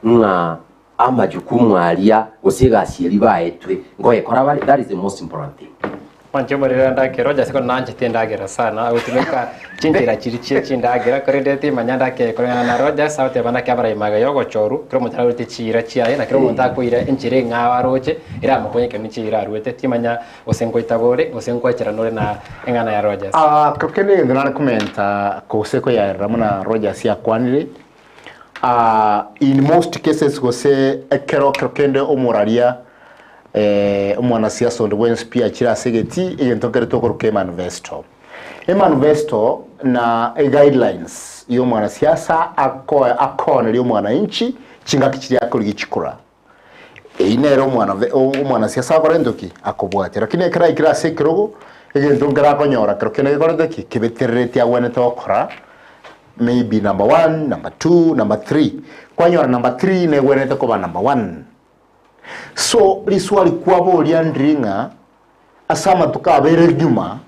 Speaker 7: ng'a amajukumu aria gose egasi eria baetwe ngoyekora bare, that is the most important thing.
Speaker 5: Mwanche omorero ndake Rogers ko nanchete endagera sana agotumeka chinchera chiri chie chindagera korende timanya ndake koreng'ana na Rogers agoteba ndake abarai magega ya ogochoru kera omonto ararwete chiira chiaye na kera omonto akoira enchera eng'ao aroche eramokonye ekero ne chiira arwete timanya gose nkoitaba ore gose nkoecherana ore na eng'ana ya Rogers.
Speaker 6: Ah, kero egento nare komenta gose koyaerera buna Rogers akwanire, ah, in most cases gose ekero kero kende omoraria eh, omwanasiasa onde bwensi pi achire ase egetii, egento nkere tokoroka emanifesto. Emanifesto na eguidelines ya omwanasiasa akoe akooneria omwananchi chingaki chiria akorigia chikura. Eyio nere omwana omwanasiasa akore gento ki? Akobwatia. Lakini ekero aikire ase ekerogo, egento nkere akonyora kero kende gekorete ki? Kebetereretie agwenerete gokora maybe number one, number two, number three. Kwanyora number three negwenerete koba number one. So riswali kwaboria ndiri ng'a ase amatuko abere nyuma,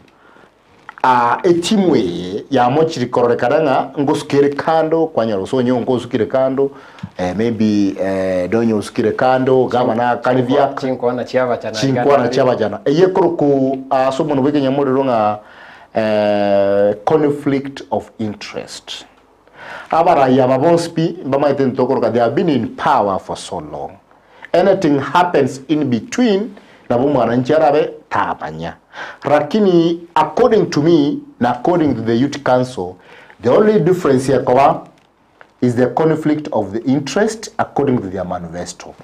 Speaker 6: Aa, etimu eye yamochire kororekana ng'a ngosuka ere kando, kwanyora gose onyonka osukire kando, eh, maybe eh, Donya osukire kando, gavana akare biaka
Speaker 5: Chinkwana chiabachana
Speaker 6: chinkwana chiabachana. Eye ekoroku ase omonwa bwa ekenyamorero ng'a eh, conflict of interest. Abarai aba bonsi pi mbamaete ntokoroka they have been in power for so long. Anything happens in between nabo omwananchi arabe tamanya. Rakini according to me na according to the youth council the only difference ekoba is the conflict of the interest according to their manifesto.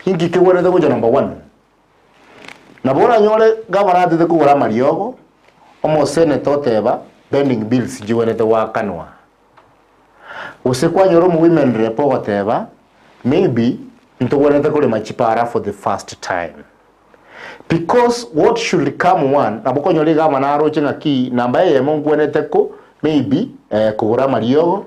Speaker 6: Inki kegwenerete gocha number one? Nabo oranyore gavana atete kogora amariogo, omoseneta oteba pending bills nchigwenerete goakanwa. Gose kwanyora omo women rep ogoteba maybe ntogwenerete korema chipara for the first time. Because what should come one, nabo okonyora egavana aroche ng'aki namba eyemo nkwenerete ko maybe kogora amariogo,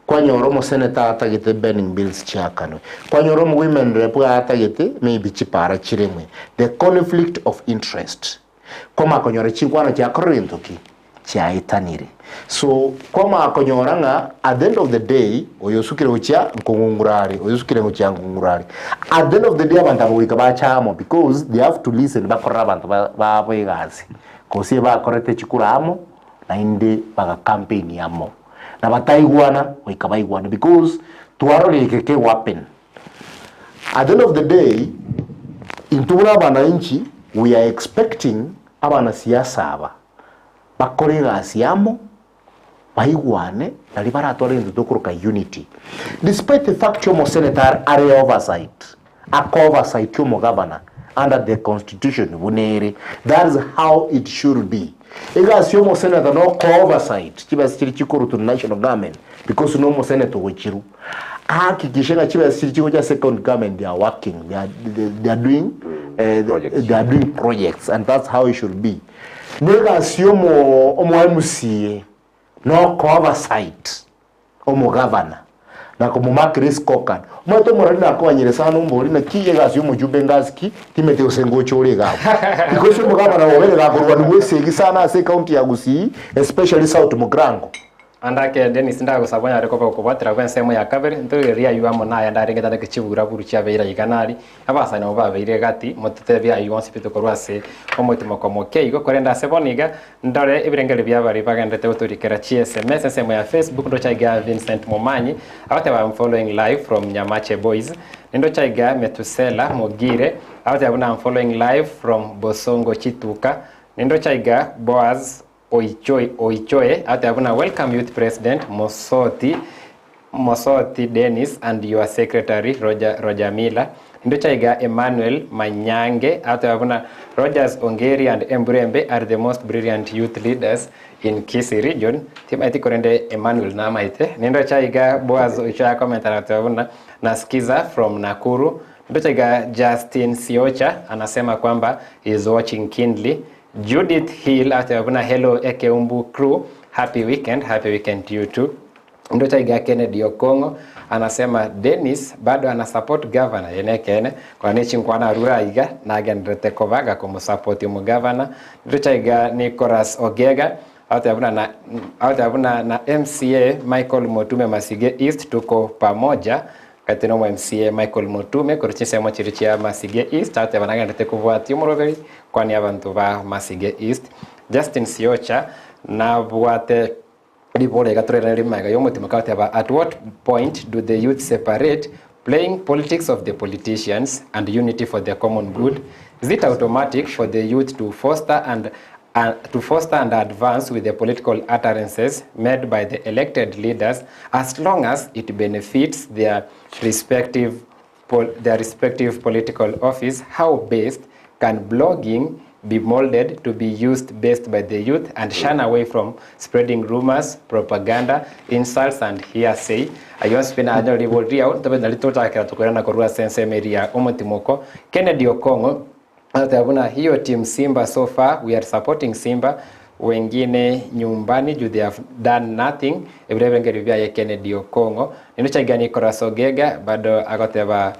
Speaker 6: Kwanyora omoseneta atagete burning bills chiakanwe. Kwanyora omo women rep atagete maybe chipara chiremwe. The conflict of interest. Kwamanya konyora chinkwana chiakorire gento ki? Chiaetanire. So kwamanya konyora ng'a at the end of the day oyo osukire gochia nkong'ung'ura are, oyo osukire gochia nkong'ung'ura are. At the end of the day abanto aba goika bache amo because they have to listen bakorere abanto babo egasi. Gose bakorete chikura amo naende baga campaign amo. Na bataigwana goika baigwane because twarorire eke kego happen. At the end of the day intwe buna abananchi we are expecting abanasiasa aba bakore egasi amo baigwane nario baratware egento tokoroka unity. Despite the fact omosenetor are oversight ako oversight omogavana under the constitution buna ere that is how it should be. Egasi ya omosenator no ko oversight chibesa chiria chikorutwa na national government because no omosenator ogochirwa ahakikishe ng'a chibesa chiria chigocha ase county government they are working they are, they are doing
Speaker 7: Projects.
Speaker 6: they are doing projects and that's how it should be. Na egasi ya omo omo MCA no ko oversight omogavana, na komomakera escorecard. Omanyete omorari nakoganyire sana ombori naki egasi yomochumbe ngasi ki timeti gose ngocha ore iga abwo. Because omogavana obeire gakorwaniwa esegi sana ase ecounty ya Gusii especially South Mugirango.
Speaker 5: Ande ake Dennis ndagosaba onyare koba gokobwatera bwa ensemo ya kabere, ntorigererie aywo amo naye ndarenge tandeke chiburaburu chiabeire aiga nari, abasani nabo babeire gati, mototebie aywo onsi pi tokorwa ase omotimoko moke igo, korende ase bono iga Ndore ebirengererio bia baria bagenderete gotorikera chi sms ensemo ya Facebook ndoche aiga Vincent Momanyi agoteba I'm following live from Nyamache Boys nindoche aiga Metusela Mogire agoteba buna I'm following live from Bosongo Chituka nindoche aiga Boaz Oichoe Oichoe agoteba buna welcome youth president Mosoti Mosoti Dennis and your secretary Roger Roger Miller Ndoche aiga Emmanuel Manyange ateba buna Rogers Ongeri and Emburembe are the most brilliant youth leaders in Kisii region timaeti korende Emmanuel namaete Nindoche aiga Boaz oicho akomenta na goteba buna nasikiza from Nakuru Ndoche aiga Justin Siocha anasema kwamba he is watching keenly Judith Hill ateba buna hello Ekeumbu crew happy weekend happy weekend to you too Ndocha iga Kennedy Okong'o anasema Dennis bado ana support governor eye nekeene korwa ne chinkwana arure aiga nagendererete koba gakomosupport omogavana Ndocha iga Nicholas Ogega agoteba buna na agoteba buna na MCA Michael Motume Masige East tuko pamoja gati nomo MCA Michael Motume korwa chinsemo chiria chia Masige East agoteba nagendererete kobwatia omoroberi kwani abanto ba Masige East Justin Siocha nabwate Riboro iga torairanerie magega y'omotima kagoteba at what point do the youth separate playing politics of the politicians and unity for the common good? Is it automatic for the youth to foster and to foster and advance with the political utterances made by the elected leaders as long as it benefits their respective their respective political office, how best can blogging be molded to be used best by the youth and shun away from spreading rumors, propaganda, insults and hearsay? Ayio onsi pi nanyore ribori riao, ntobe nari tochakera tokoirana korwa ase ensemo eria ya omotimoko. Kennedy Okong'o agoteba buna hiyo team Simba so far we are supporting Simba wengine nyumbani juu they have done nothing ebiro ebirengererio biaye Kennedy Okong'o Naende chaiga Nicholas Ogega bado agoteba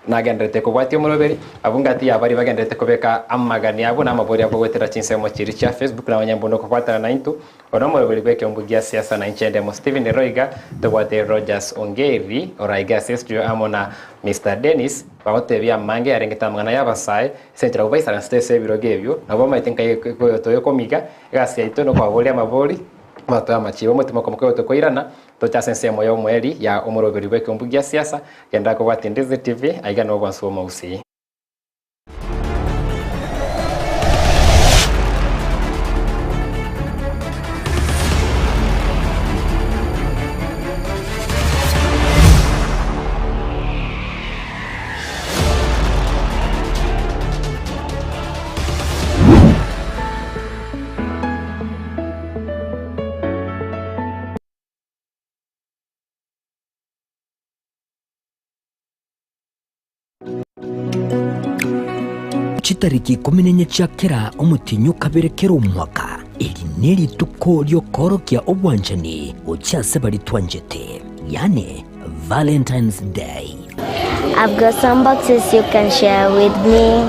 Speaker 5: nagendererete kobwatia omoroberi, abwo ngati ya baria bagendererete kobeka amagani abo na amabori abo goetera chinsemo chiria chia Facebook na onye mbono okobwatana naintwe, one omoroberi bw'ekeombe gia siasa na inche ndemo Stephen Roiga, tobwate Rogers Ongeri oraiga ase estudio amo na Mister Dennis bagotebia amange yarengete amang'ana y'abasae ase enchera abwo baisaransete ase ebirogo ebio nabo bamaete nkai toyokomiga egasi yaito nokobaboria amabori batoe amachibo omotima okomoka oyo tokoirana. Toche ase ensemo y'omoerio ya omoroberi bw'ekeombu gia siasa, genda kobwatia Ndizi TV, aiga nobwansu bw'omogusii.
Speaker 2: Chitariki ikomi na inye chia kera omotienyi o kabere kera omwaka, eri nerituko ri'okoorokia obwanchani gochia ase baria twanchete, yaani Valentine's Day.
Speaker 1: I've got some boxes you can share with me.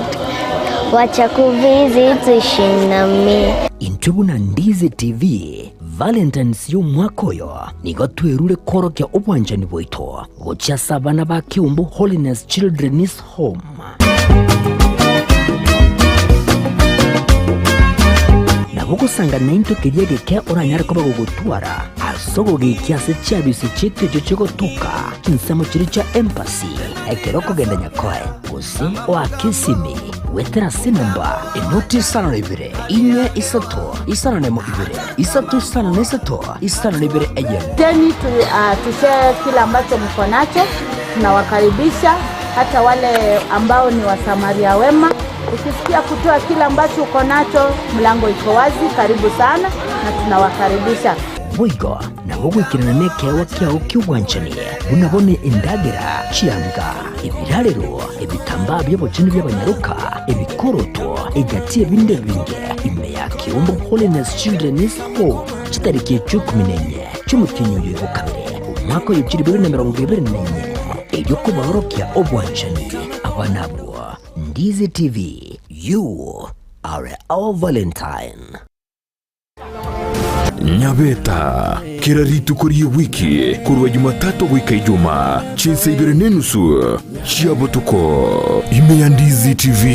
Speaker 1: Wacha kuvisit uishi na mi.
Speaker 2: Intwe buna Ndizi TV, Valentine's y'omwaka oyo nigo twerure koorokia obwanchani bwaito gochia ase abana ba Keumbu Holiness Children's Home. Nabo ogosanga naintwe keria egeke oranyare koba gogotwara ase ogogekia ase chiabisi chiaito echio chigotoka chinsemo chiria chia embassy ekero okogenda Nyakoe gose oake esimi goetera ase enamba enoti isano na ibere inye isato isano na emo ibere isato isano na isato isano na ibere eyemo.
Speaker 3: Teni tu, uh, tushare kile ambacho mko nacho. Tunawakaribisha hata wale ambao ni wasamaria wema. Ukisikia kutoa kile ambacho uko nacho, mlango iko wazi. Karibu sana na tunawakaribisha.
Speaker 2: Boigo nabo goikerana nekeegwa kiao ki'obwanchani, buna bono endagera, chianga, ebirarero, ebitambaa bi'obochenu bi'abanyaroka, ebikoroto, egati y'ebinde ebinge, ime ya Kiombo Holiness Children's Home, chitariki echio ikomi na inye chi'omotienyi oyo igo kabere, omwaka oyo chilifu ibere na emerongo ebere na inye, erio kobaorokia obwanchani abana abwo. Ndizi TV, you are our Valentine.
Speaker 8: Nyabeta, kera rituko ri'ewiki korwa Jumatatu goika Ijuma, chinsa ibere nenusu chia botuko, ime ya Ndizi TV.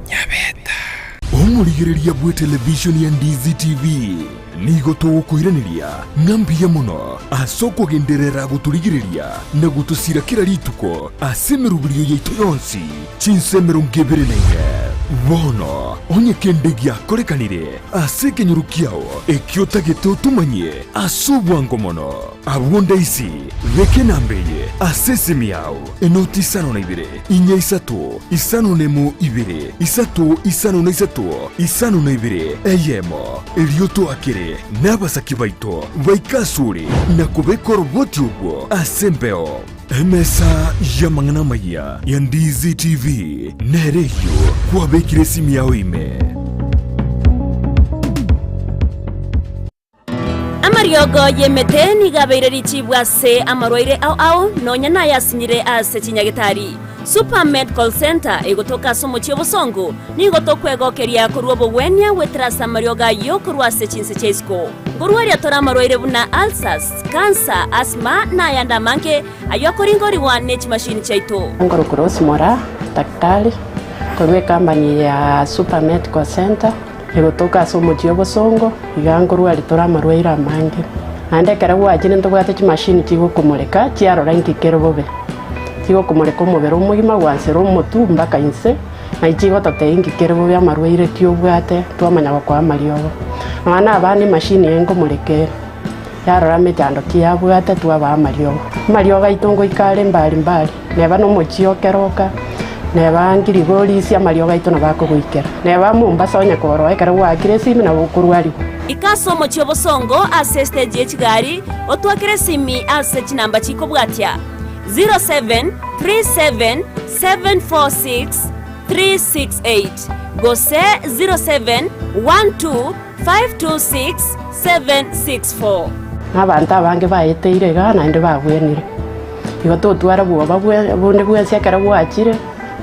Speaker 8: Nyabeta. Omorigereria bw'etelevishoni ya Ndizi TV, nigo togokoiraneria ng'a mbuya mono ase okogenderera gotorigereria na gotosira kera rituko ase emeroberio yaito yonsi chinsa emerongo ebere na ine. Bono onye kende giakorekanire ase ekenyoro kiao ekio otagete otomanyie ase obwango mono, abwo ndaisi, beka enamba eye ase esimi yao, enoti isano na ibere, inya isato, isano na emo ibere, isato isano na isato, isano na ibere, eyemo, erio toakere nabasaki baito baike asore na kobeka oroboti orwo ase embeo. Emesa y'amang'ana amayia ya Ndizi TV nere eyio kwabekire esimi yao ime.
Speaker 9: Amariogo y'emete nigo abeire richibu ase amarwaire ao ao, nonya nayasinyire ase chinyagetari. Super Medical Centre egotoka ase omochie obosongo, nigo tokwegokeria korwa obogwenia goetera ase amariogo ayio korwa ase chinse chia isiko. Nkorwaria tore amarwaire buna ulcers, cancer, asthma na ayande amange ayio akoringorigwa ne chimashini chiaito.
Speaker 10: Nkorokwa Rose Moraa, daktari, korwa ecompany eye ya Super Medical Centre, egotoka ase omochie obosongo, iga nkorwaria tore amarwaire amange. Naende ekero gwachire ntobwate chimashini chigokomoreka chiarora inki kere bobe. Chigokomoreka omobere omogima gwansera omotwe mpaka inse, naye chigototebia inki kere bobe amarwaire ki obwate, twamanya gokoa amariogo. Nonya na abana emashini eye nkomoreka ere, yarora emechando ki yabwate twabaa amariogo. Amariogo aito ngoika are mbari mbari, neba na omochie o Keroka, neba Ngirigorisia amariogo aito nabo akogoikera. Neba Mombasa onye korwa ekero gwaakire esimi nabo okorwarigwa.
Speaker 9: Ika ase omochie obosongo ase estage ye chigari, otwakere esimi ase chinamba chikobwatia, 0737746368 gose 0712526764.
Speaker 10: Na abanto abange baeteire igaa naende babwenire. Igo totwara bwoba bonde bwensi ekero gwachire,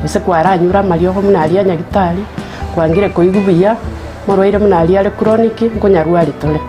Speaker 10: gose kwaranyure amariogo buna aria a nyagitari, kwangire koigwa buya, morwaire buna aria are chronic, nkonyarwari tore.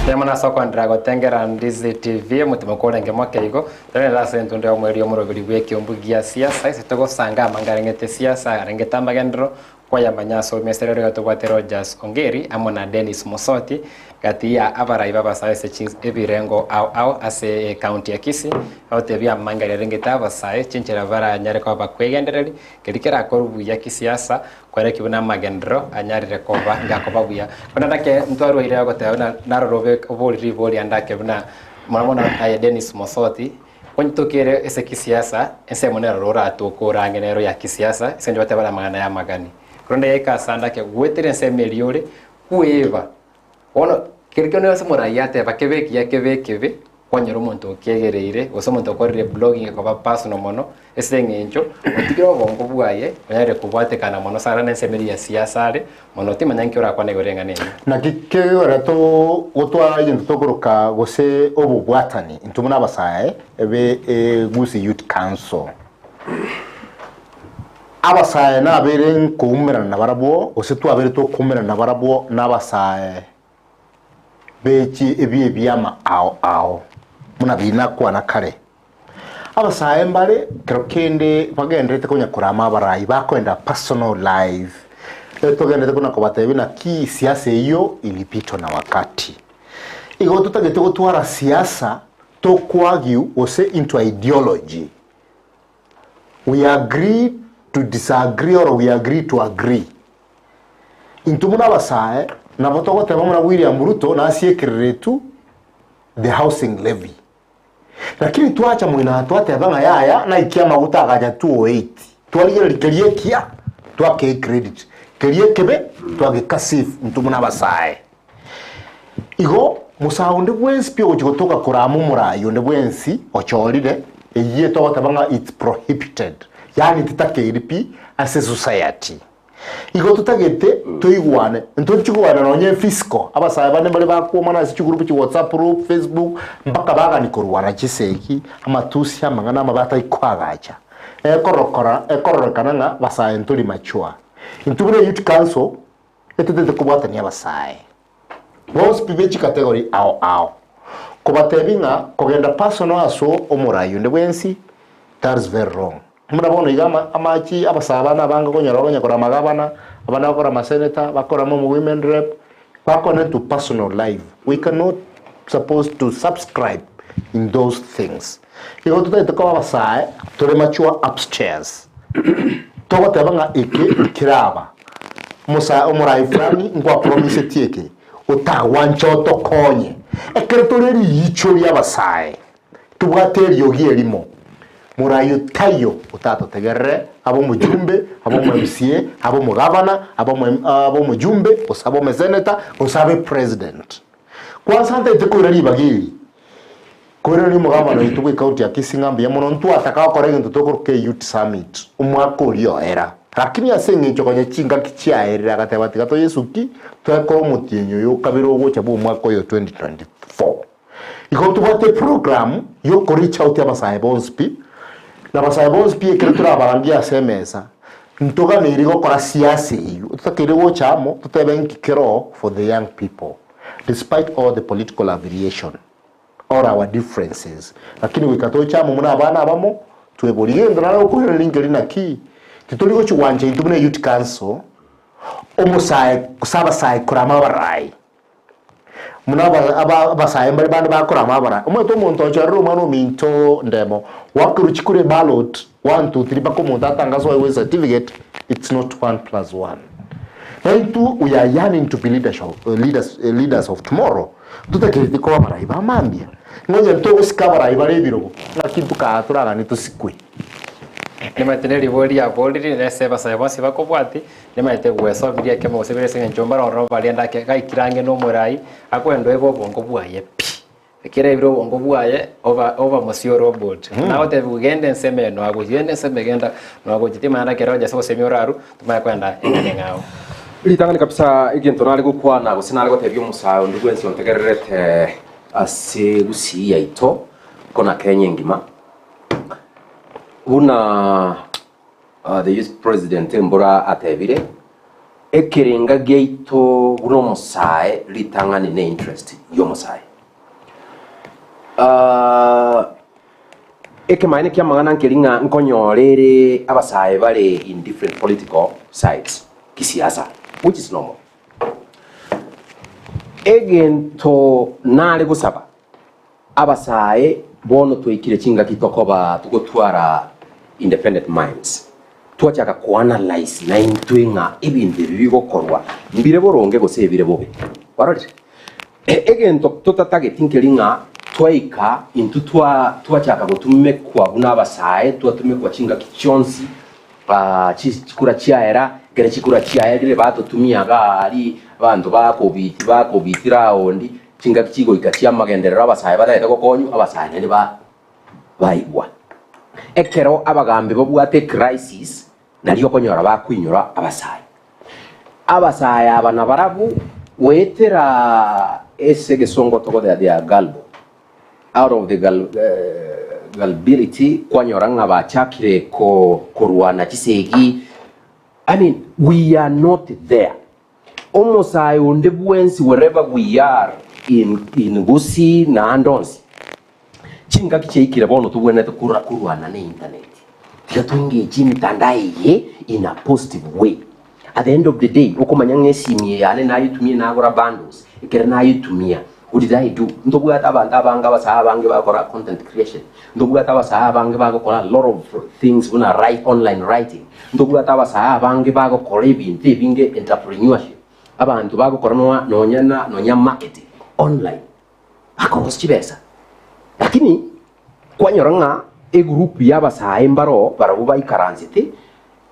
Speaker 5: Mbuya mono ase okoenderera gotengera Ndizi TV, omotimo korenge moke igo, torende ase entundo y'omoerio omoroberi bw'ekeombu gia siasa, ase togosanga amanga arengete siasa, arengete amagenderero, Kwayamanya ase omeserero iga tobwate Rogers Ongeri amo na Dennis Mosoti gati ya abarai b'abasae ase chins ebirengo ao ao ase ecounty ya Kisii bagotebia amang'ana aria arengete abasae chinchera baranyare koba bakwegendereri keri kerakorwe buya kisiasa kwerekia buna amagenderero anyarire koba ngakoba buya. Buna ndake ntwarwaire ogoteba buna naroro obe obori ribori ande ake buna mono mono aye Dennis Mosoti Onye tokere ase kisiasa, ensemo nero oratoke orange nero ya kisiasa, ase eng'encho batebare amang'ana y'amagani. Korende yaika ase ande ake goetera ensemo eria ore, kweba. Bono keri kende ase omoraia ateba kebe ekiya kebe ekebe, kwanyora omonto okiegereire, gose omonto okorire blogging ekoba personal mono, ase eng'encho otigire obongo bwaye onyare kobwatekana mono sana na ensemo eria ya siasa are, mono timanya nki orakwane igoro y'eng'ana eyio.
Speaker 6: Naki kegora togotwara egento tokoroka gose obobwatani intwe buna abasae be Gusii Youth Council. Abasae nabere nkoumerana nabarabwo gose twabere tokoumerana nabarabwo nabasae bechi ebi ebiama ao ao buna binakwana kare. Abasae mbare kero kende bagenderete konya korama abarai bakoenda personal life togenderete kona kobatebia naki siasa eyio ilipitwa na wakati. Igo totagete gotwara siasa tokoargue gose into ideology. We agree to disagree or we agree to agree. Intwe buna abasae nabo togoteba buna William Ruto nasiekereretwe the housing levy. Lakini twacha moino twateba ng'a yaya naikia amaguta agacha 208 twarigereria keria ekiya twakei credit keria ekebe twagekasif intwe buna abasae. Igo mosae onde bwensi pi ogochia gotoka korama omorai onde bwensi ochorire eyio togoteba ng'a it's prohibited yaani titakeiri pi ase esociety. Igo totagete toigwane, ntochi kogana nonye physical, abasae bande mbare bakwomana ase chigroup chi whatsapp group, facebook, mpaka bagani korwana chisegi, amatusi, amang'ana amabe atari koagacha. Ekorokora ekororekana ng'a basae ntori mature. Intwe buna youth council, etotagete kobwatania abasae bonsi pi be chicategory ao ao, kobatebi ng'a kogenda personal aso omorai onde bwensi, that is very wrong. Buna bono iga ama amachi abasae abana abange okonyora bakonya korama amagabana, abande bakora amaseneta, bakorama omo women rep, bakona into personal life. We cannot supposed to subscribe in those things. Igo totagete koba abasae tore mature upstairs. Togoteba ng'a eke nkeraba, omosae omorai fulani nkwapromisetie eke, otagwancha otokonye. Ekero tore riicho ria abasae, Tobwate eriogi erimo, morayo taiyo otatotegerere, abe omojumbe, abe omo MCA, abe omogavana, abe omo abe omojumbe, gose abe omoseneta, gose abe president. Kwansa ntaete koira ribaga eri, koirania omogavana oito bwe county ya Kisii ng'a mbuya mono ntwataka gokora egento tokoroka eyouth summit omwaka oria oera. Lakini ase eng'encho konya chingaki chiaerire agateba tiga toyesuki twekore omotienyi oyo okabere ogocha bwa omwaka oyo 2024. Igo ntobwate eprogram yoko reach out abasae bonsi pi, na abasae bonsi pi ekero torabarangie ase emesa, ntoganeiri gokora siasa eywo, totakeire gocha amo totebe nki keroo for the young people despite all the political affiliation or our differences, lakini goika toche amo buna abana abamo tweborie gento nare gokoiraneria nkeri naki, titori gochi gwancha intwe buna eyouth council, omosae gose abasae korama abarai. Buna abasae mbare bande bakorama abara, omanyete omonto ochorire omwana ominto ndemo, gwakerwa chikura eballot, one two three mpaka omonto atangaswe aegwe ecertificate, it's not one plus one. Naintwe we are yearning to be leaders of, leaders, leaders of tomorrow, ntotakereti koba abarai ba mambia, ng'a onye ntogosika abarai bare ebirogo, ng'aki ntokaa toraganie tosikwe.
Speaker 5: Nimanyete neribori riaboriri, nese abasae bonsi bakobwati, Nimanyete gwesomiria ekemo gose bire ase eng'encho mbare ororo baria ndake gaikire ang'e nomorai, akwenda oebe obongo bwaye pi. Ekero aebire obongo bwaye, oba oba mosio robot. Nagotebigwa genda ensemo eye noagochia, genda ensemo eye genda noagochia, timanya naki ere onye ase ogosemia orarwe, tomanye koenda eng'ana eng'ao.
Speaker 7: Ritang'ani kabisa egento nare gokwana gose nare gotebia omosae onde bwensi ontegererete ase gusii yaito kona Kenya engima, buna The youth president mbora atebire, Ekerenga giaito buna omosae ritang'ani ne interest y'omosae. Ah, ekemaene ki'amang'ana nkeri ng'a nkonyora ere abasae bare in different political sides kisiasa, which is normal. Egento nare gosaba Abasae, bono twaikire chingaki tokoba togotwara independent minds, twachaka koanalyse naintwe ng'a ebinto ebi bigokorwa mbire boronge gose ebire bobe. Kwarorire? Egento totatageti nkeri ng'a twaika intwe twa twachaka gotumekwa buna abasae, twatumekwa chingaki chionsi chikura chiaera, ekero chikura chiaerire batotumia igaa aria, abanto bakobiti bakobiti round, Chingaki chigoika chi'amagenderero abasae batagete gokonywa, abasae naende baigwa. Ekero abagambi babwate ecrisis, nario okonyora bakoinyora abasae. Abasae aba nabarabwo goetera ase egesongo togoteba they are gullible, out of the gullibility kwanyora ng'a bachakire korwana chisegi, I mean we are not there. Omosae onde bwensi wherever we are in in Gusii na ande onsi, chingaki chiaikire bono tobwenerete kora korwana ne internet. Tiga to engage emitandao eye in a positive way. At the end of the day okomanya ng'a esimi eye yane nayetumia nagora bundles, ekere nayetumia what did I do? Ntobwate abanto abange abasae abange bagokora content creation, ntobwate abasae abange bagokora a lot of things buna write online writing, Ntobwate abasae abange bagokora ebinto ebinge entrepreneurship, abanto bagokora noa nonya na nonya marketing online, bakorosia chibesa. Lakini kwanyora ng'a egroup ya abasae mbaroo barabwo baikaransete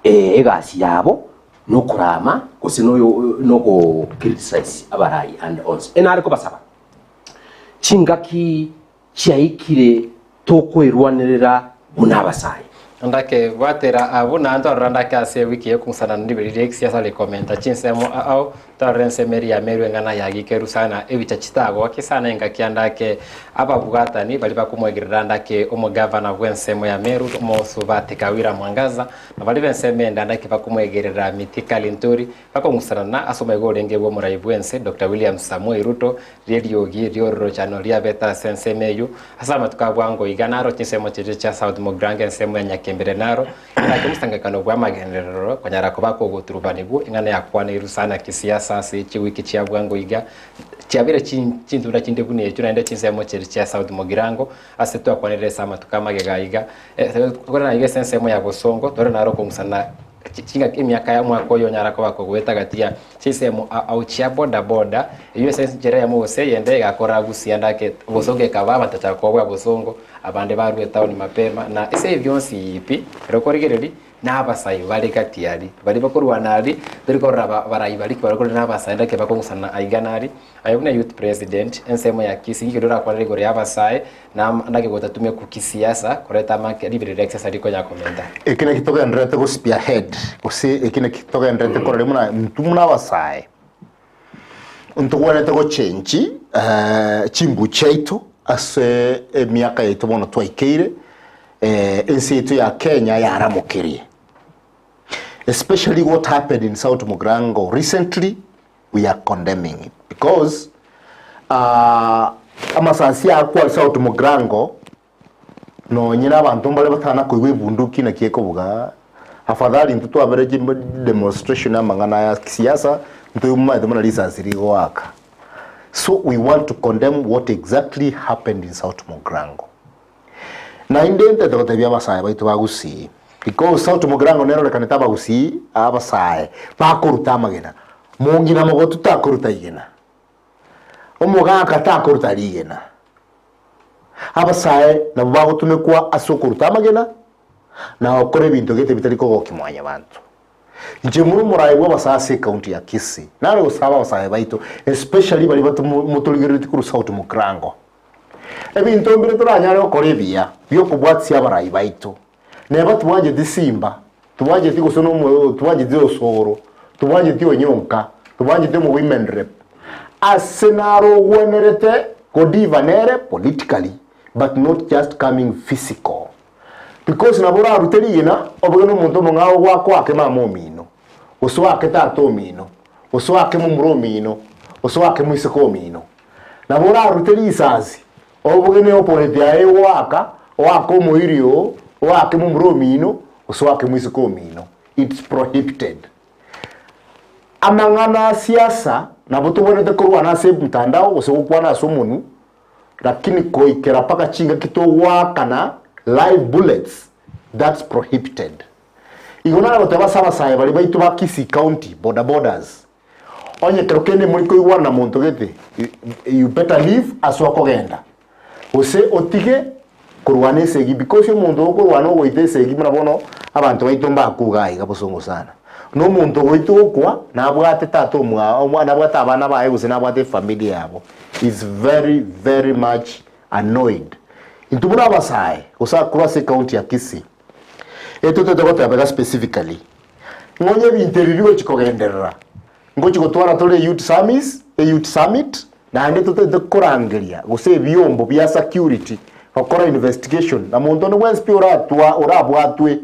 Speaker 7: egasi yabo nokorama gose noyo nogo criticize abarai ande onsi. Enare kobasaba, chingaki chiaikire tokoirwanerera buna abasae.
Speaker 5: Ndake gwatera abwo na ntwarora ndake ase ewiki y'okong'usana na ribereri ri'egesiasa rikomenta chinsemo ao twarora ensemo eria yamerwe eng'ana ya gikeru sana ebicha chitagoki sana engaki ya ndake ababwatani baria bakomwegerera ndake omogavana bw'ensemo ya Meru omosubati Kawira Mwangaza na baria b'ensemo ende ndake bakomwegerera Mithika Linturi bakong'usanana ase omwega orenge bw'omorai bw'ense Doctor William Samoei Ruto Ri'eriogi ri'ororochano riabete ase ensemo eyio, ase amatuko a bwango iga naro chinsemo chiria chia South Mugirango ensemo ya Nyakembere naro erake omosangererekano bw'amagenderero konyara koba kogoturubanigwa eng'ana yakwaneirwe sana kisiasa ase chiwiki chia bwango iga chiabeire chintunda chinde buna echio naende chinsemo chiria chia South Mugirango ase twakwanire ase amatuko amagega iga tokore iga ase ensemo ya Bosongo tore naro okong'usana Chingaki emiaka ya omwaka oyo onyara koba kogoeta gati ya chinsemo ao chia boda boda, eyio ase enchera eyemo gose eyende egakora gusia ndake bosongo ekaba abanto bachaka kobua bosongo, abande barua etown mapema na ase ebi bionsi pi ere okorigereria na abasai bare gati aria, baria bakorwana aria tori korora ba barai baria ki baria na abasae ndake bakong'usana aiga na aria. Aye buna youth president ensemo ya Kisii ng'iki orakwanere igoro ya abasae na ndake gotatumekwa kisiasa koreta amake riberera ria kisiasa rikonya komenta.
Speaker 6: Eki naki togendererete go spearhead gose eki naki togendererete korora buna intwe buna abasae ntogwenerete go change chimbu chiaito ase emiaka yaito bono twaikeire ense yaito ya Kenya yaramokerie especially what happened in South Mugirango recently we are condemning it because ah, amasasi akwa ase South Mugirango nonye na abanto mbare batana koigwa ebunduki naki ekobuga afadhali intwe twabere demonstration amang'ana aya kisiasa ntoimanyete buna risasi rigoaka so we want to condemn what exactly happened in South Mugirango Naende ntete gotebia abasae baito ba Gusii, because South Mugirango nerorekanete abagusii abasae bakoruta amagena, mongina mogotu takoruta igena, omogaka takoruta rigena. Abasae nabwo bagotumekwa ase okoruta amagena na gokora ebinto gete bitari kogokia mwanyabanto. Inche more omoraai bw'abasae ase ecounty ya Kisii, nare gosaba abasae baito especially baria motorigereretie korwa South Mugirango, Ebinto mbire toranyare gokora ebiya bi'okobwatisia abarai baito, neba tibwancheti simba, tibwancheti gose nomo tibwancheti osoro, tibwancheti onyonka, tibwancheti omo women rep. Ase naro ogwenerete godiva nere politically but not just coming physical. Because nabo orarute rigena oboge nomonto omong'ao goakoake mama omino. gose oake tata omino, gose oake momura omino, gose oake moiseke omino. Nabo orarute risasi, obogene opponent yaye egoaka, oake omoiri oo, oake momura omino, gose oake moiseke omino. It's prohibited. Amang'ana a siasa nabo tobwenerete korwana ase emtandao gose gokwana ase omonwe, lakini koikera mpaka chingaki togoakana live bullets, that's prohibited. Igo nare goteba ase abasae baria baito ba Kisii County, boda bodas, onye ekero kende mori koigwana na monto gete, you better leave ase okogenda, gose otige korwana esegi because omonto okorwana ogoita esegi buna bono abanto baito mbakuga iga bosongo sana. Na omonto ogoita gokwa nabwate tata omwabo, nabwate abana baye gose nabwate efamiri yabo is very very much annoyed. Intwe buna abasae gose korwa ase ecounty ya Kisii, etotete goteba iga specifically, ng'a onye ebinto ebi bigochi kogenderera, ngochi gotwara tore eyouth summits, eyouth summit, naende totete korangeria gose ebiombo bia security gokora investigation na monto onde bwensi pi oratwa orabwatwe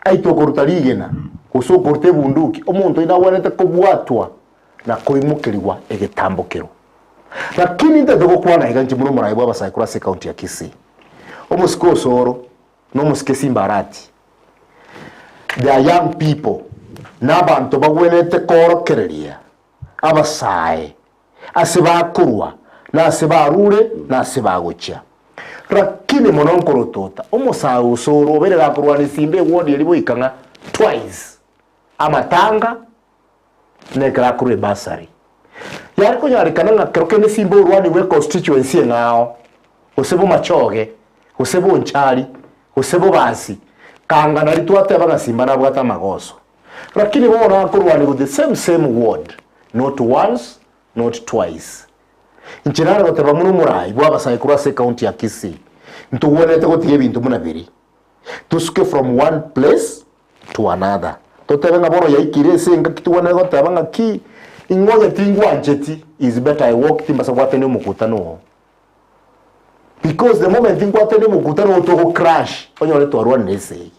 Speaker 6: aitwe okoruta rigena gose okoruta ebunduki, omonto oyio nagwenerete kobwatwa na koimokerigwa egetambokero. Lakini ntete gokwana iga inche buna omoraia bw'abasae korwa ase ecounty ya Kisii, omosike Osoro na omosike Simba Arati, they are young people, na abanto bagwenerete koorokereria abasae ase bakorwa, na ase barure, na ase bagochia. Rakini mono nkorotota, omosae Osoro obeire gakorwana esimba eward eria goika ng'a twice, amatanga na ekero akorwa ebursary. Yare konyarekana ng'a kero kende esimba orwanigwe econstituency eng'ao, gose bomachoge, gose bonchari, gose bobasi, kanga nari twateba ng'a simba nabwate amagoso. Rakini bono akorwanigwa the same same ward, not once, not twice. Inche nare goteba buna omorai bw'abasae korwa ase ecounty ya Kisii, ntogwenerete gotiga ebinto buna biria, tosuke from one place to another. Totebe ng'a bono yaikire ase engaki togwenerete goteba ng'a ki, ing'o onye tingwancheti, is better I walk timbasa gwatania omokutano oo. Because the moment nkwatania omokutano oo togo crash, onyore twarwanire esegi.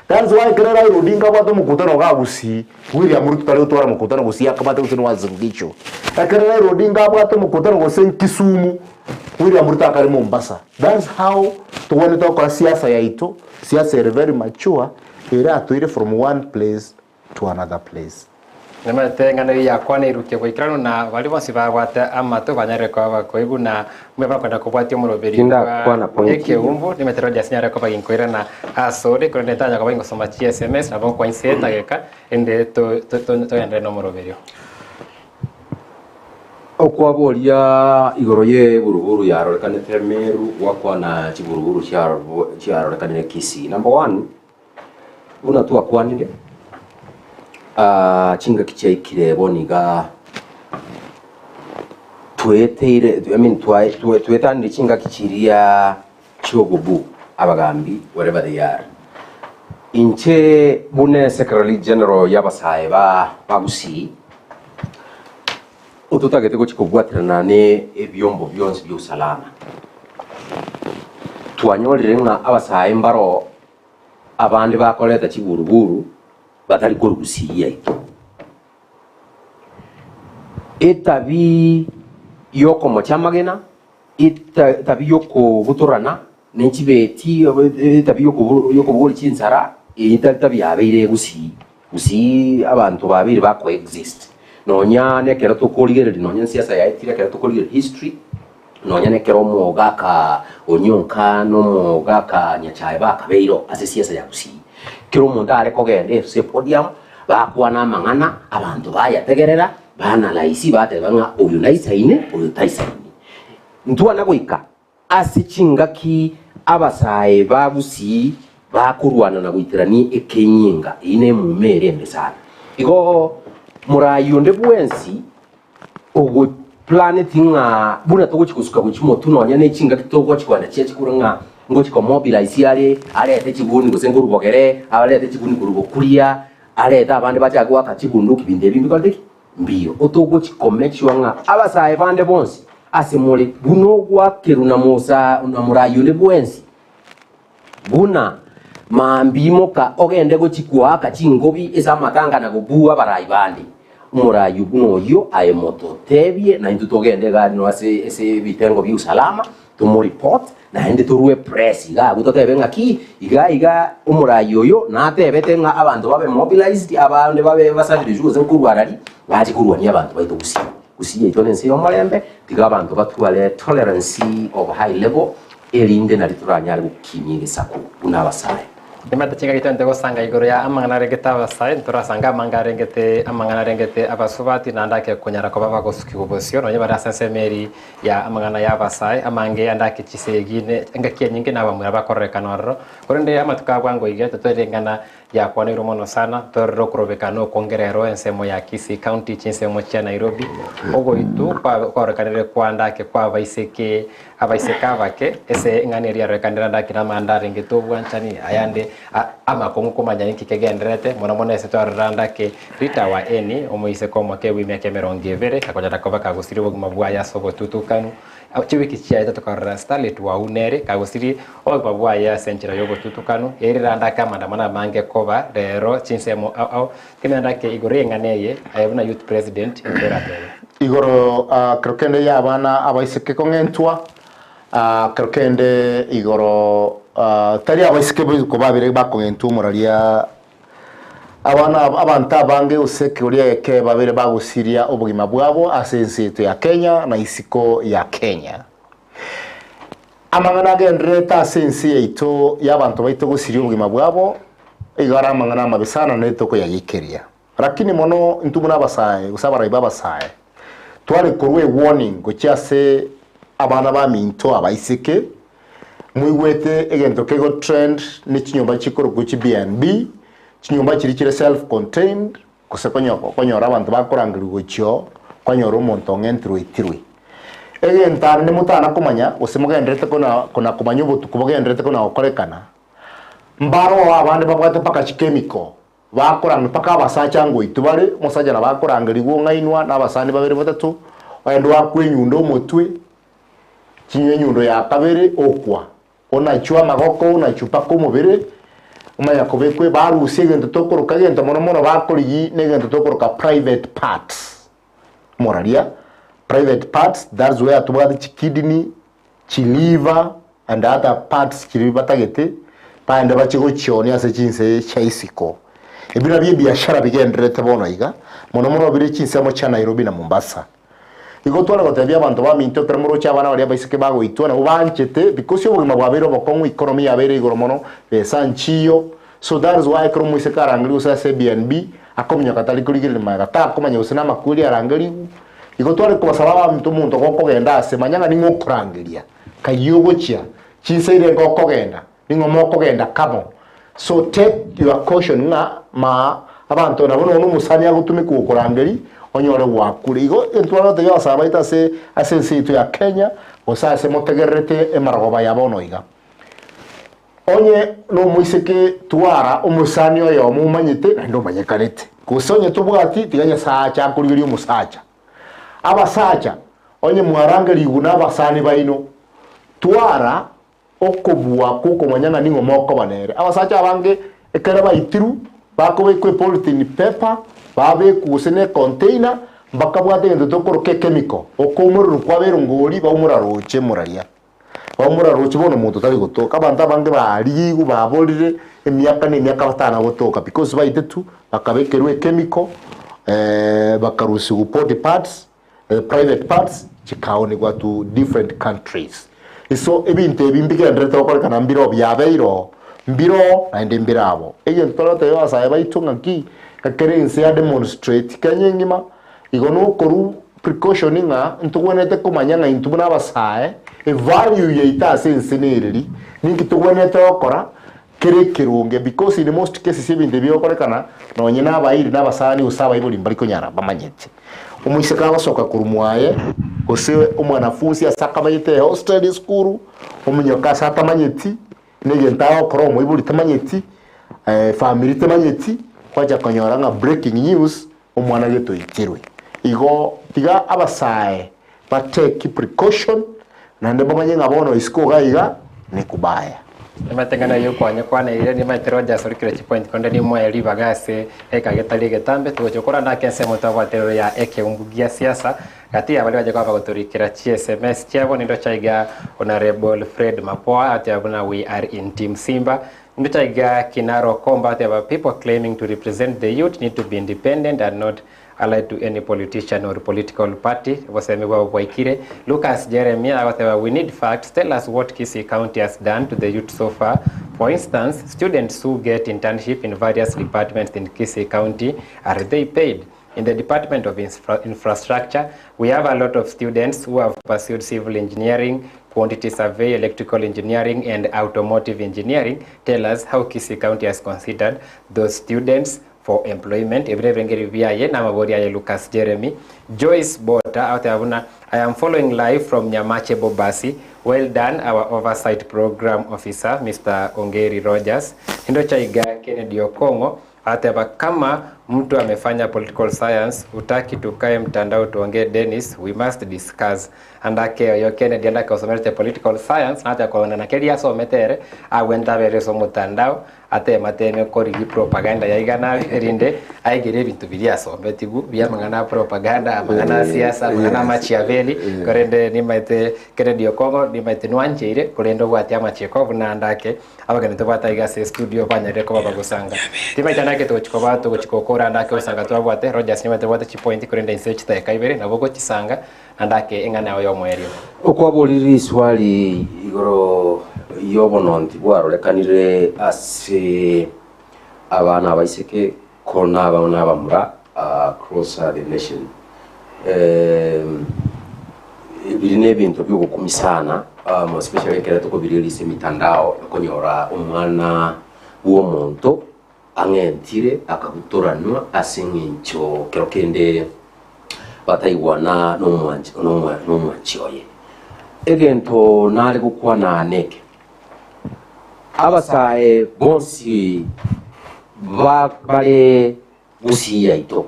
Speaker 6: That's why ekero Raila Odinga abwate omokutano iga Gusii, William Ruto tari gotwara mokutano Gusii akabate gose Uasin Gishu. Ekero Raila Odinga abwate omokutano gose Kisumu, William Ruto akare Mombasa. That's how togwenerete gokora siasa yaito, siasa ere very mature, eratoire from one place to another place.
Speaker 5: Nimanyete eng'ana eyio yakwana erukia boikeranu, na baria bonsi babwate amato banyarire koba bakoigwa, na mbuya bakwenda kobwatia omoroberi
Speaker 7: Tindakwana
Speaker 5: bwa
Speaker 7: point eyio.
Speaker 5: ekeumbu. Nimanyete Rogers nyare koba ginkoirana asore, korende ntanya koba gingosoma chi sms, nabo nkwa inse etageka, rende to- to- to- togenderere nomoroberio.
Speaker 7: Okwaboria igoro y'eburuburu yarorekanete Meru, gwakwana chiburuburu chiarorekanire Kisii. Number one, buna twakwanire, chingaki chiaikire bono iga tweteire I mean twetanire chingaki chiria chi'obobu abagambi wherever they are. Inche buna Secretary General y'abasae ba Gusii, ototagete gochia kobwaterana ne ebiombo bionsi bia usalama, twanyorire ng'a abasae mbaro abande bakoreta chiburuburu batari korwa Gusii yaito. Etabi y'okomocha amagena, etabi y'okobutorana ne chibeti, etabi y'okobogoria chinsara, eyio tari tabi yabeire Gusii. Gusii abanto babeire ba coexist. Nonya nekero tokorigereria nonya siasa yaetire ekero tokorigereria history, nonya nekero omogaka Onyonka na omogaka Nyachae bakabeire oo ase siasa ya Gusii. Kera omonto are kogenda ase epodium, bakwana amang'ana, abanto bayategerera, ba analyse bateba ng'a oyo naisaine, oyo taisaini. Ntwana goika Ase chingaki abasae ba Gusii bakorwana na goiterania ekenyinga, eyio nemuma ere embe sana. Igo morai onde bwensi ogoplaneti ng'a buna togochi gosuka gochia motwe nonya ne chingaki togochi kogenda chia chikura ng'a ngochi komobilize are arete chiguni gose nkorwa bogere arete chiguni korwa bokuria arete abande bachake goaka chibunduki binto ebi mbikorete ki? Mbiyo, otogochi ko-make sure ng'a abasae bande bonsi ase more, buna ogwakerwa na Musa na morai onde bwensi, buna Mambia imoka ogende gochia koaka chingobi ase amatanga na kobua abarai bande. Omorai buna oyio aye mototebie, naintwe togende iga aria ase ase ebitengo bia usalama, tomoreport, naende torue press iga abwo totebe ng'aki, iga iga omorai oyo natebete ng'a abanto babe mobilised, abande babe basafirishwe gose nkorwa arari, bache korwania abanto baito gusii. Gusii yaito nense y'omorembe, tiga abanto batware tolerance of high level, erinde nario toranyare gokinia egesaku buna abasae.
Speaker 5: Nimanyete chingaki togente gosanga igoro ya amang'ana arengete abasae, ntorasange amange arengete amang'ana arengete abasubati naende ake konyara koba bagosukigwa bosio nonye bare ase ensemo eri ya amang'ana ya abasae amange ande ake chisegi ne engaki enyinge na abamura bakororekana ororo. Korende amatuko a bwango iga totari ring'ana Riakwaneirwe mono sana, torore okorobekana okonge rero ensemo ya Kisii County, chinsemo chia Nairobi, ogoitu kwarorekanire kwa ndake kwa abaiseke abaiseke abake, ase eng'ana eria yarorekanire ndake na amanda arengete obwanchani, ayande amakong'u komanya ninki kegendererete, mono mono ase twarora ndake Rita wa Eni, omoiseke omoke bw'emiaka emerongo ebere, akonyara koba kagosiria obogima bwaye ase obotutukanu. Chiwiki chiaeta tokarora Starlet Wau nere kagosirie obogima bwaye ase enchera y'obotutukanu, erire ande ake amandamano amange koba rero chinsemo ao ao. Kemende ake igoro y'eng'ana eye, aye buna youth president inki oratebe?
Speaker 6: Igoro kero kende y'abana abaiseke kong'entwa, kero kende igoro tari abaiseke boiko babere bakong'entwa omoraria Abana abanto abange gose ekegoria eke babere bagosiria obogima bwabo ase ense yaito ya Kenya na isiko ya Kenya. Amang'ana agendererete ase ense yaito y'abanto baito gosiria obogima bwabo igo are amang'ana amabe sana naende tokoyagekeria. Lakini mono intwe buna abasae gose abarai b'abasae tware korwa ewarning gochia ase abana baminto abaiseke Moigwete egento kego trend ne chinyomba chikorokwa chi BNB, chinyomba chiria chire self contained, gose konyora abanto bakorangerigwa gochia oo, kwanyora omonto ong'entirwe oitirwe. Egento ande motana komanya gose mogendererete kona kona komanya obotuko bogendererete kona gokorekana, mbaroo abande babwate mpaka chikemiko, bakorang'e mpaka abasacha ngoitwa bare, omosacha nabo akorangerigwa ong'ainwa na abasani babere batato, ogende oakwe enyundo omotwe, Chinywa enyundo ya kabere okwa, onachwe amagoko, onachwe mpaka omobere, omanya kobekwa barusia egento tokoroka egento mono mono bakorigi na egento tokoroka private parts. Moraria, private parts that's where tobwate chikidney, chiliver and other parts chiria batagete, baende bachie gochionia ase chinse chia isiko. Ebi nabio ebiashara bigendererete bono iga, mono mono bire chinsemo chia Nairobi na Mombasa. Igo tware gotebia abanto baminto ekero moroche abana baria abaiseke bagoitwa nabwo banchete because obogima bwabeire obokong'u economy yabeire igoro mono besa nchiyo so that is why ekero omoiseke arangerigwe gose ase BNB akominyoka tari korigereria magega takomanya gose namakweri arangerigwe igo tware kobasaba abaminto omonto gokogenda ase manya ng'a ning'o okorangeria kayio ogochia chinsa erenga okogenda Ning'o mokogenda kamo? So take your caution ng'a ma abanto nabo nonya omosani agotumeka gokorangeri onyore gwakure. Igo intwe twagotebia abasae baito ase ase ense yaito ya Kenya gose ase motegererete emarogoba ya bono iga. Onye nomoiseke twara omosani oyomo omanyete naende omanyekanete. Gose onye tobwati tiga Nyasae ache akorigerie omosacha. Abasacha onye mwarangerigwe na abasani baino twara okobua kw'okomanya ng'a ning'o mokoba nere. Abasacha abange ekero baitirwe, bakobekwa epolythene paper, babekwa gose ne econtainer, mbakabwate egento tokoroka echemical, okoumorerwa kwabo erongori baumora roche moraria. Baumora roche bono omonto tari gotoka. Abanto abange barigigwe baborire emiaka na emiaka batana gotoka because baitetwe bakabekerwa echemical, bakarusigwa body parts, private parts chikaonigwa to different countries. So ebinto ebi mbigendererete gokorekana mbiro biabeire oo, mbiro oo naende mbire abo. Egento tore gotebia abasae baito ng'aki, ekero ense ya demonstrate Kenya engima, igo nokorwa precaution ng'a ntogwenerete komanya ng'a intwe buna abasae, evalue yaito ase ense nereri, ninki togwenerete gokora kere ekeronge because in most cases ebinto ebi bigokorekana nonye na abairi na abasani gose abaibori mbari konyara bamanyete. Omoiseke agosoka korwa mwaye, gose omwanafunsi ase akamanyete ehostel esukuru, omonyoka ase atamanyeti, na egento agokora omoibori tamanyeti, efamiri temanyeti, gwacha konyora ng'a breaking news, omwana gete oitirwe. Igo tiga abasae ba take precaution, naende bamanye ng'a bono isiko iga iga, nekubaya.
Speaker 5: Nimanyete ng'a naye okwanya kwaneire, nimanyete Rogers orikire chipoint konde nimoe ribaga ase egeka getari egetambe, togochia gokora nake ensemo twabwate igoro ya ekeumbu gia siasa, gati ya baria bache koba bagotorikera chi sms chiabo nindoche aiga Honourable Fred Mapoa ateba buna we are in team Simba, nindoche aiga Kinaro Komba ateba people claiming to represent the youth need to be independent and not allied to any politician or political party, obosemi bwabo bwaikire. Lucas Jeremy agoteba we need facts, tell us what Kisii County has done to the youth so far, for instance students who get internship in various departments in Kisii County, are they paid? In the department of infrastructure, we have a lot of students who have pursued civil engineering, quantity survey, electrical engineering and automotive engineering, tell us how Kisii County has considered those students for employment. Ebi nebirengeri biaye na amabori aye Lucas Jeremy. Joyce Bota agoteba buna I am following live from Nyamache Bobasi. Well done our oversight program officer Mister Ongeri Rogers. Nindoche iga Kennedy Okong'o agateba kama mtu amefanya political science hutaki tukae mtandao tuongee Dennis we must discuss. Ande ake oyo Kennedy ande ake osomerete political science nacha korona na keria asomete ere agwente abere ase omotandao Ateema-teeme korigia propaganda ya igana erinde aigere ebinto biria asometigwe bi'amang'ana a propaganda, amang'ana a siasa, amang'ana a Machiavelli, korende nimaete Kennedy Okong'o, nimaete nwancheire, korende obwate amachiiko buna ande ake abageni tobwate aiga ase estudio banyarire koba bagosanga. Timaete ande ake togochi koba togochi gokora ande ake gosanga twabwate, Rogers nimaete obwate chipointi korende inse chidakika ibere nabo ogochisanga ande ake eng'ana yao y'omoerio.
Speaker 7: Okwaborire riswali igoro y'obononti bwarorekanire ase abana abaiseke ko nabana abamura across the nation. Biri nebinto biogokumia sana especially ekero tokobirigereria ase emitandao okonyora omwana bw'omonto ang'entire akabutoranwa ase engencho kero kende bataigwana nomwanchi oye. Egento nare gokwana neke, abasae bonsi bare gusii yaito,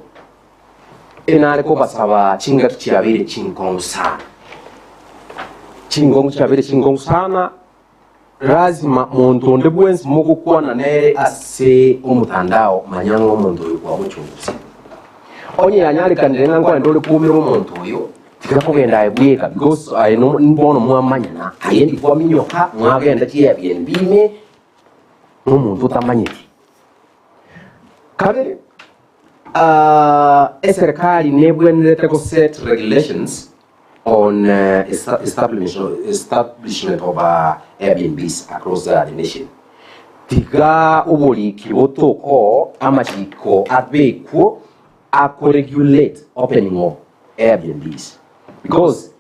Speaker 7: enare kobasaba chingaki chiabeire chinkong'u sana, chinkong'u chiabeire chinkong'u sana. Lazima monto onde bwensi mogokwana nere ase omotandao manya ng'a omonto oyo kwamochungusia. Onye yanyarekanire ng'a nkogenda ore koumera omonto oyo, tiga kogenda aye bweka because aye bono mwamanyana, aye ndi kwaminyoka mwagenda chi Airbnb ime nomonto otamanyeti. Kabere, eserekari nebwenerete go set regulations on establishment of Airbnbs across the nation. Tiga oboriki botokoo amachiko abekwo akoregulate opening of Airbnbs because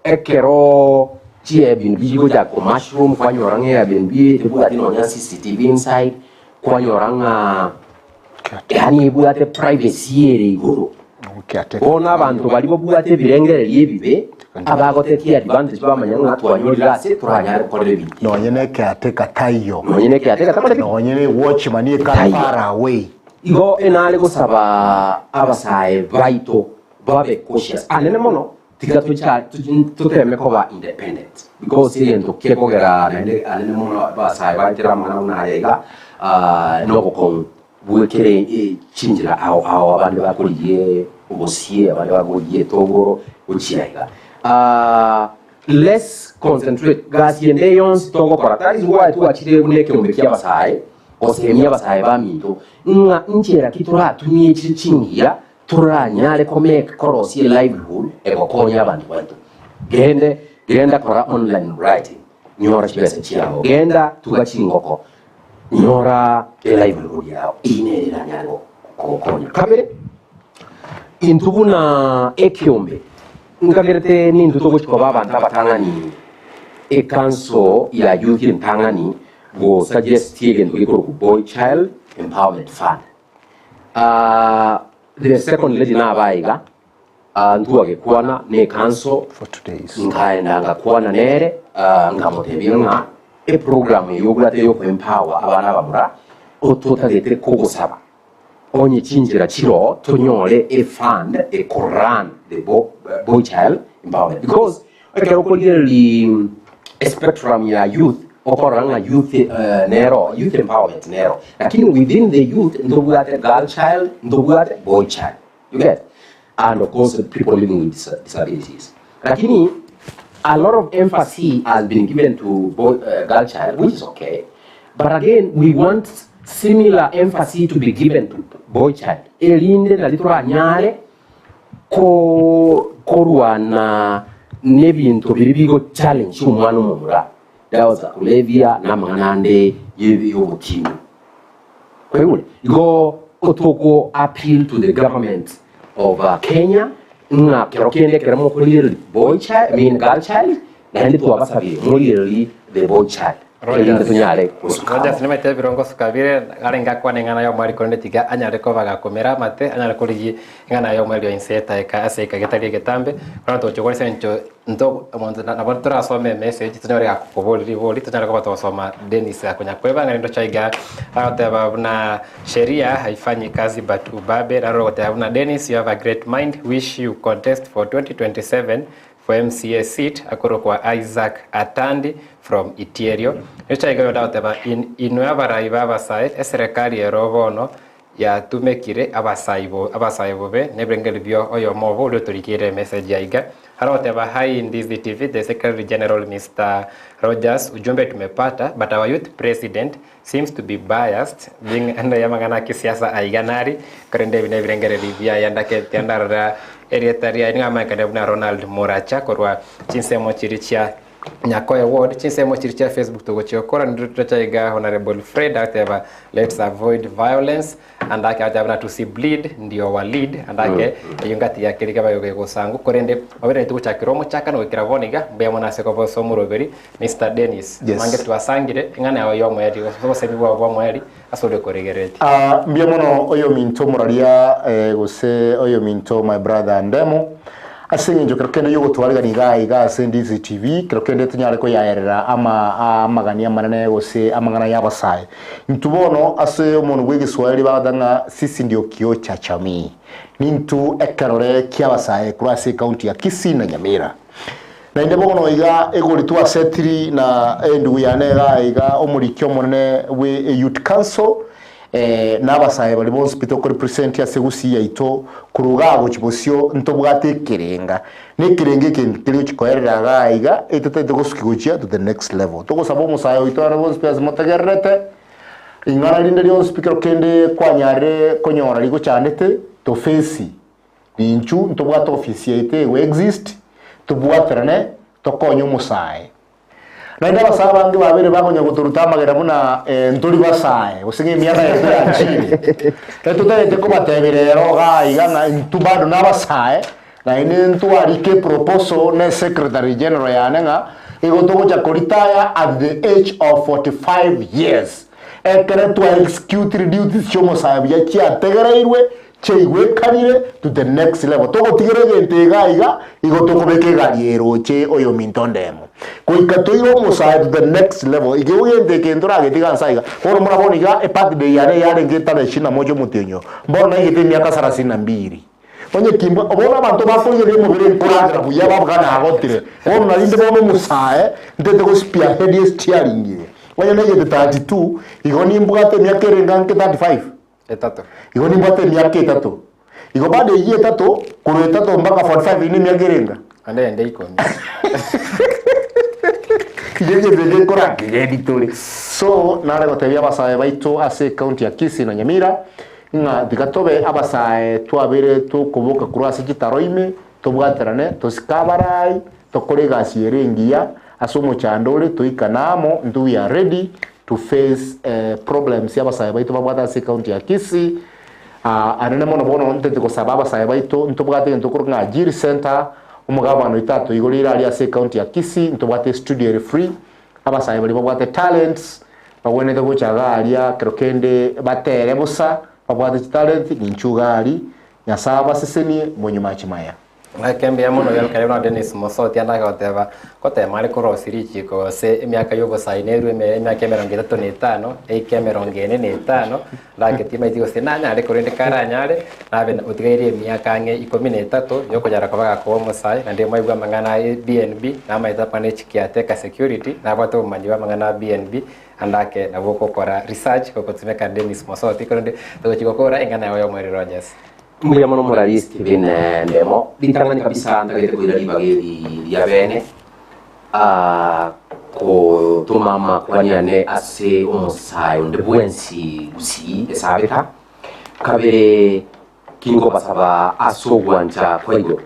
Speaker 7: ekero chi Airbnb chigocha ko mushroom kwanyora ng'a Airbnb tebwati nonya CCTV inside kwanyora ng'a yaani ebwate privacy ere igoro. Bono abanto baria babwate ebirengererio ebibe, abagotetia advantage bamanya ng'a twanyorire ase toranyare gokora ebinto ebi.
Speaker 6: Nonye ne caretaker taiyo.
Speaker 7: Nonye ne caretaker takore ki?
Speaker 6: Nonye ne watchman ekare
Speaker 7: Taiyo.
Speaker 6: far away.
Speaker 7: Igo enare gosaba abasae baito babe cautious anene mono, tiga tocha toteme koba independent because egento gekogera naende anene mono abasae baetera amang'ana buna aya iga, nobokong'u. Bwekere chinchera ao ao abande bakorigie obosie, abande bakorigie etongoro gochia iga. Let's concentrate gasi ende yonsi togokora that is why twachire buna ekeombe kia abasae gosemia abasae baminto ng'a nchera ki toratumie chire chingiya toranyare komake korosia elivelihood egokonya abanto baito. Gende genda kora online writing nyora chibesa chiao, genda tuga chingoko Nyora elivelihood yao, eyio nere eranyare kogokonya. Kabere, intwe buna ekiombe, nkagerete nintwe togochia koba abanto abatang'ani, ecouncil ya youth entang'ani go suggest egento gekorokwa boy child empowerment fund. The second lady nabae iga, ntwagekwana ne ecouncil, nkaenda ngakwana nere, nkamotebia ng'a eprogram eye obwate ya okoempower abana abamura, ototagete kogosaba onye chinchera chiroo tonyore efund ekorun the boy child empowerment because ekero okorigereria espectrum ya youth. Okorora ng'a youth nero, youth empowerment nero, lakini within the youth ntobwate girl child, ntobwate boy child, you get? And of course people living with disabilities. Lakini a lot of emphasis has been given to boy, girl child, which is okay, but again we want similar emphasis to be given to boy child, erinde nari toranyare ko korwana nebinto biria bigo challenge omwana omomura, dawa za kulevya na amang'ana ande y'obotindi. Kwaigure? Igo otoko appeal to the government of Kenya ng'a kero kende ekero mokorigereria boy child, I mean girl child, naende twabasabire morigererie the boy child erinde tonyare gosuka amo.
Speaker 5: Rogers nimaete ebirongo suka bire arenge akwane ing'ana y'omweri korende tiga anyare koba gakomera amate anyare korigia ing'ana y'omweri o inse etaeka ase eka getari egetambe bono togochia gokora ase eng'encho nto omonto nabo torasome emessage tonyore gakoboria ribori tonyare koba togosoma Dennis akonya kwebanga rende ocha iga agoteba buna sheria haifanyi kazi but ubabe naro ogoteba buna Dennis you have a great mind wish you contest for 2027 For MCA seat akorokwa Isaac Atandi from Itierio. Nigo iga oyonde agoteba in inwe abarai ba abasae eserekari ero bono yatumekire abasai bo abasae bobe nebirengererio bio oyomo obo oria otorikeire emessage aiga. Arogoteba hi Ndizi TV the secretary general Mister Rogers ujumbe tumepata but our youth president seems to be biased being ande yamang'ana a kisiasa aiga nari korende ebi nebirengererio biaye ndakete ndarora erieta riaye nigo amaekane buna Ronald Muracha korwa chinsemo chiria chia Nyakoe ward chinsemo chiria chia Facebook togochia gokora nindire tocha iga Honorable Fred agoteba let's avoid violence Ande ake agoteba buna tusi bleed ndio wa lead ande ake eyio ngati ya keria keba gegosangu korende obeire togochakera omochakano goikera bono iga mbuya mono ase koba ase omoroberi Mister Dennis
Speaker 6: Yes.
Speaker 5: mange twasangire eng'ana yao ya omoerio gose obosemi bwao bwa omoerio ase oria okoregereretie.
Speaker 6: Ah, mbuya mono oyominto omoraria eh, gose oyominto my brother Ndemo Ase engencho kero kende y'ogotwarigania iga iga ase Ndizi TV, kero kende tonyare koyaerera ama amagani amanene gose amang'ana y'abasae. Intwe bono ase omonwa bw'egeswahili bagoteba ng'a sisi ndio kioo cha jamii. Nintwe ekerore ki'abasae korwa ase ecounty ya Kisii na Nyamira. Naende bono iga egori twasetiri na endugu yane iga iga omoriki omonene bwe Youth Council, na abasae baria bonsi pi tokorepresent ase Gusii yaito korwa igaa gochia bosio ntobwate ekerenga. Na ekerenga eke nkeri gochia koerera igaa iga etotagete gosukia gochia to the next level. Togosaba omosae oito abana bonsi pi ase motegererete, ing'ana rinde rionsi pi kero kende kwanyarire konyora rigochandete, tofesi ninchu ntobwate ofisi yaito ego exist, tobwaterane tokonye omosae. Naende abasae abange babeire bakonya gotoruta amagena buna ntori basae, gose ng'a emiaka yaito yachiire. Etotagete kobatebia rero igaa iga ng'a intwe bado nabasae, naende ntwarike eproposal ne secretary general yane ng'a igo togocha koretire at the age of 45 years. Ekere twa executire duties chia omosae buya chiategereirwe, Chiaigwekanire to the next level. Togotigera egento iga iga, igo tokobeka egari eroche oyominto ondemo. Goika toire omosae to the next level. Iga egento eke ntoragetiga nsa iga. Bono muna bono iga ebirthday yane yarenge tarehe ishirini na moja omotienyi oyo. Mbono naigete emiaka sarasini na mbiri. Onye kimbwa, bono abanto bakorigereria omobere nkoragera buya babuga nagotire. Bono narinde bono omosae, ntete go spearhead esteering eye. Onye naigete 32, igo nimbwate emiaka erenge anke 35.
Speaker 5: Etato.
Speaker 6: Igo nimbwate emiaka etato. Igo bado eyio etato, korwa etato mpaka 45 eyio nemiaka erenga?
Speaker 5: Ande ende ikomi.
Speaker 6: Igo egento eke nkorakegeni tore. So, nare gotebia abasae baito ase ecounty ya Kisii na Nyamira, ng'a tiga tobe abasae twabeire tokoboka korwa ase chitaro ime, tobwaterane, tosike abarai, tokore egasi ere engiya, ase omochando ore toikane amo, intwe we are ready to face problems abasae baito babwate ase ecounty ya Kisii, anene mono bono ntete gosaba abasae baito ntobwate egento korwa ng'a Ajiri Centre, omogabana oito atoigoreire aria ase ecounty ya Kisii, ntobwate estudio ere free, abasae baria babwate talents, bagwenerete gocha iga aria kero kende batere bosa, babwate chitalent, ninchu iga aria, Nyasae abasesenie, monywe mache maya.
Speaker 5: Ng'ake mbuya mono gelkare buna Dennis Mosoti ande agoteba, gotema are korosia richiko gose emiaka y'obosaini erwe ime emiaka emerongo etato na etano, eike emerongo ene na etano, ndake timaeti gose nanyare korende karanyare, nabe otigaire emiaka ang'e ikomi na etato yokonyara koba gakoba omosae, naende mwaigwa amang'ana a BNB, namaete apana echikiateka security, nabwate obomanyi bwa amang'ana a BNB, ande ake nabo okokora research gogotumeka Dennis Mosoti, korende togochi gokora eng'ana yago ya omorero Rogers.
Speaker 7: Mbuya mono morari Stephen Ndemo, ritang'ani kabisa ntagete koira ribaga eri ria bene ah, kotoma amakwani ane ase omosae onde bwensi gusii esabeta, kabere kinkobasaba ase ogwancha kwa igoro,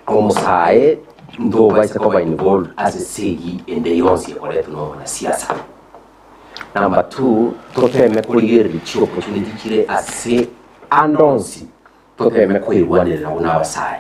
Speaker 7: omosae ntobaisa koba involved ase esegi ende yonsi ekoretwe na omonasiasa. Number two, toteme korigereria chiopportunity chire ase ande onsi, toteme koirwanerera buna abasae.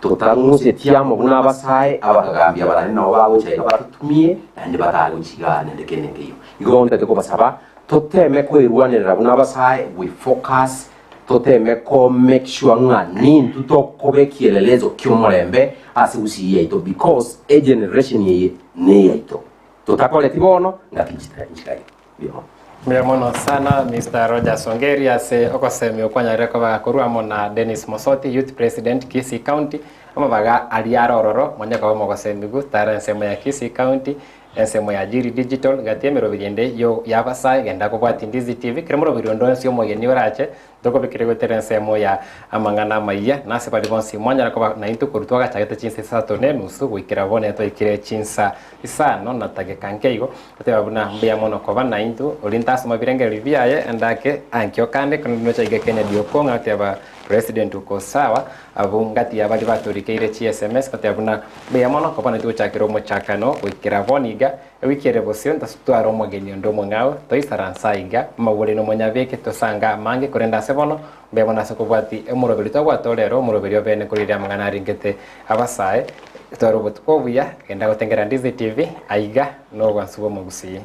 Speaker 7: Totang'useti amo buna abasae, abakagambia barabwo nabo bagocha iga batotumie, naende batare gochia igaa naende kende nkeiyo. Igo ntagete kobasaba, toteme koirwanerera buna abasae, we focus, toteme ko make sure ng'a nintwe tokoba ekielelezo ki'omorembe ase gusii yaito because egeneration eye neyaito. Totakoreti bono, ngaki nchikaire. Mbuya mono.
Speaker 5: Mbuya mono sana Mister Rogers Ongeri ase ogosemia okwanyarire koba korwa amo na Dennis Mosoti Youth President Kisii County amabaga aria are ororo monye koba mogosemigwa tara ensemo ya Kisii County ensemo ya Jiri Digital gati emeroberi ende yo yabasae genda kobwatia Ndizi TV kera omoroberi onde onsi omogeni orache Tokobekire goetera ensemo ya amang'ana amayia, na ase baria bonsi mwanyara koba naintwe korwa twagachagete chinsa isato na enusu goikera bono twaikire chinsa isano na tageka nke igo, goteba buna mbuya mono koba naintwe, oria ntasoma birengererio biaye ndake ankio kande korende nocha iga Kennedy Okong'a goteba President uko sawa, abwo ngati ya baria batorikeire chi sms goteba buna mbuya mono koba naintwe gochakera omochakano goikera bono iga. Ewiki ere bosio ntasitware omogeni onde omong'ao, toisaranse aiga, amagoro aino monyabeke, tosange amange, korende ase bono, mbuya mono ase kobwatia omoroberi twabwate orero, omoroberi obeene korigereria amang'ana arengete abasae, tware obotuko obuya, genda gotengera Ndizi TV, aiga nobwansu bw'omogusii.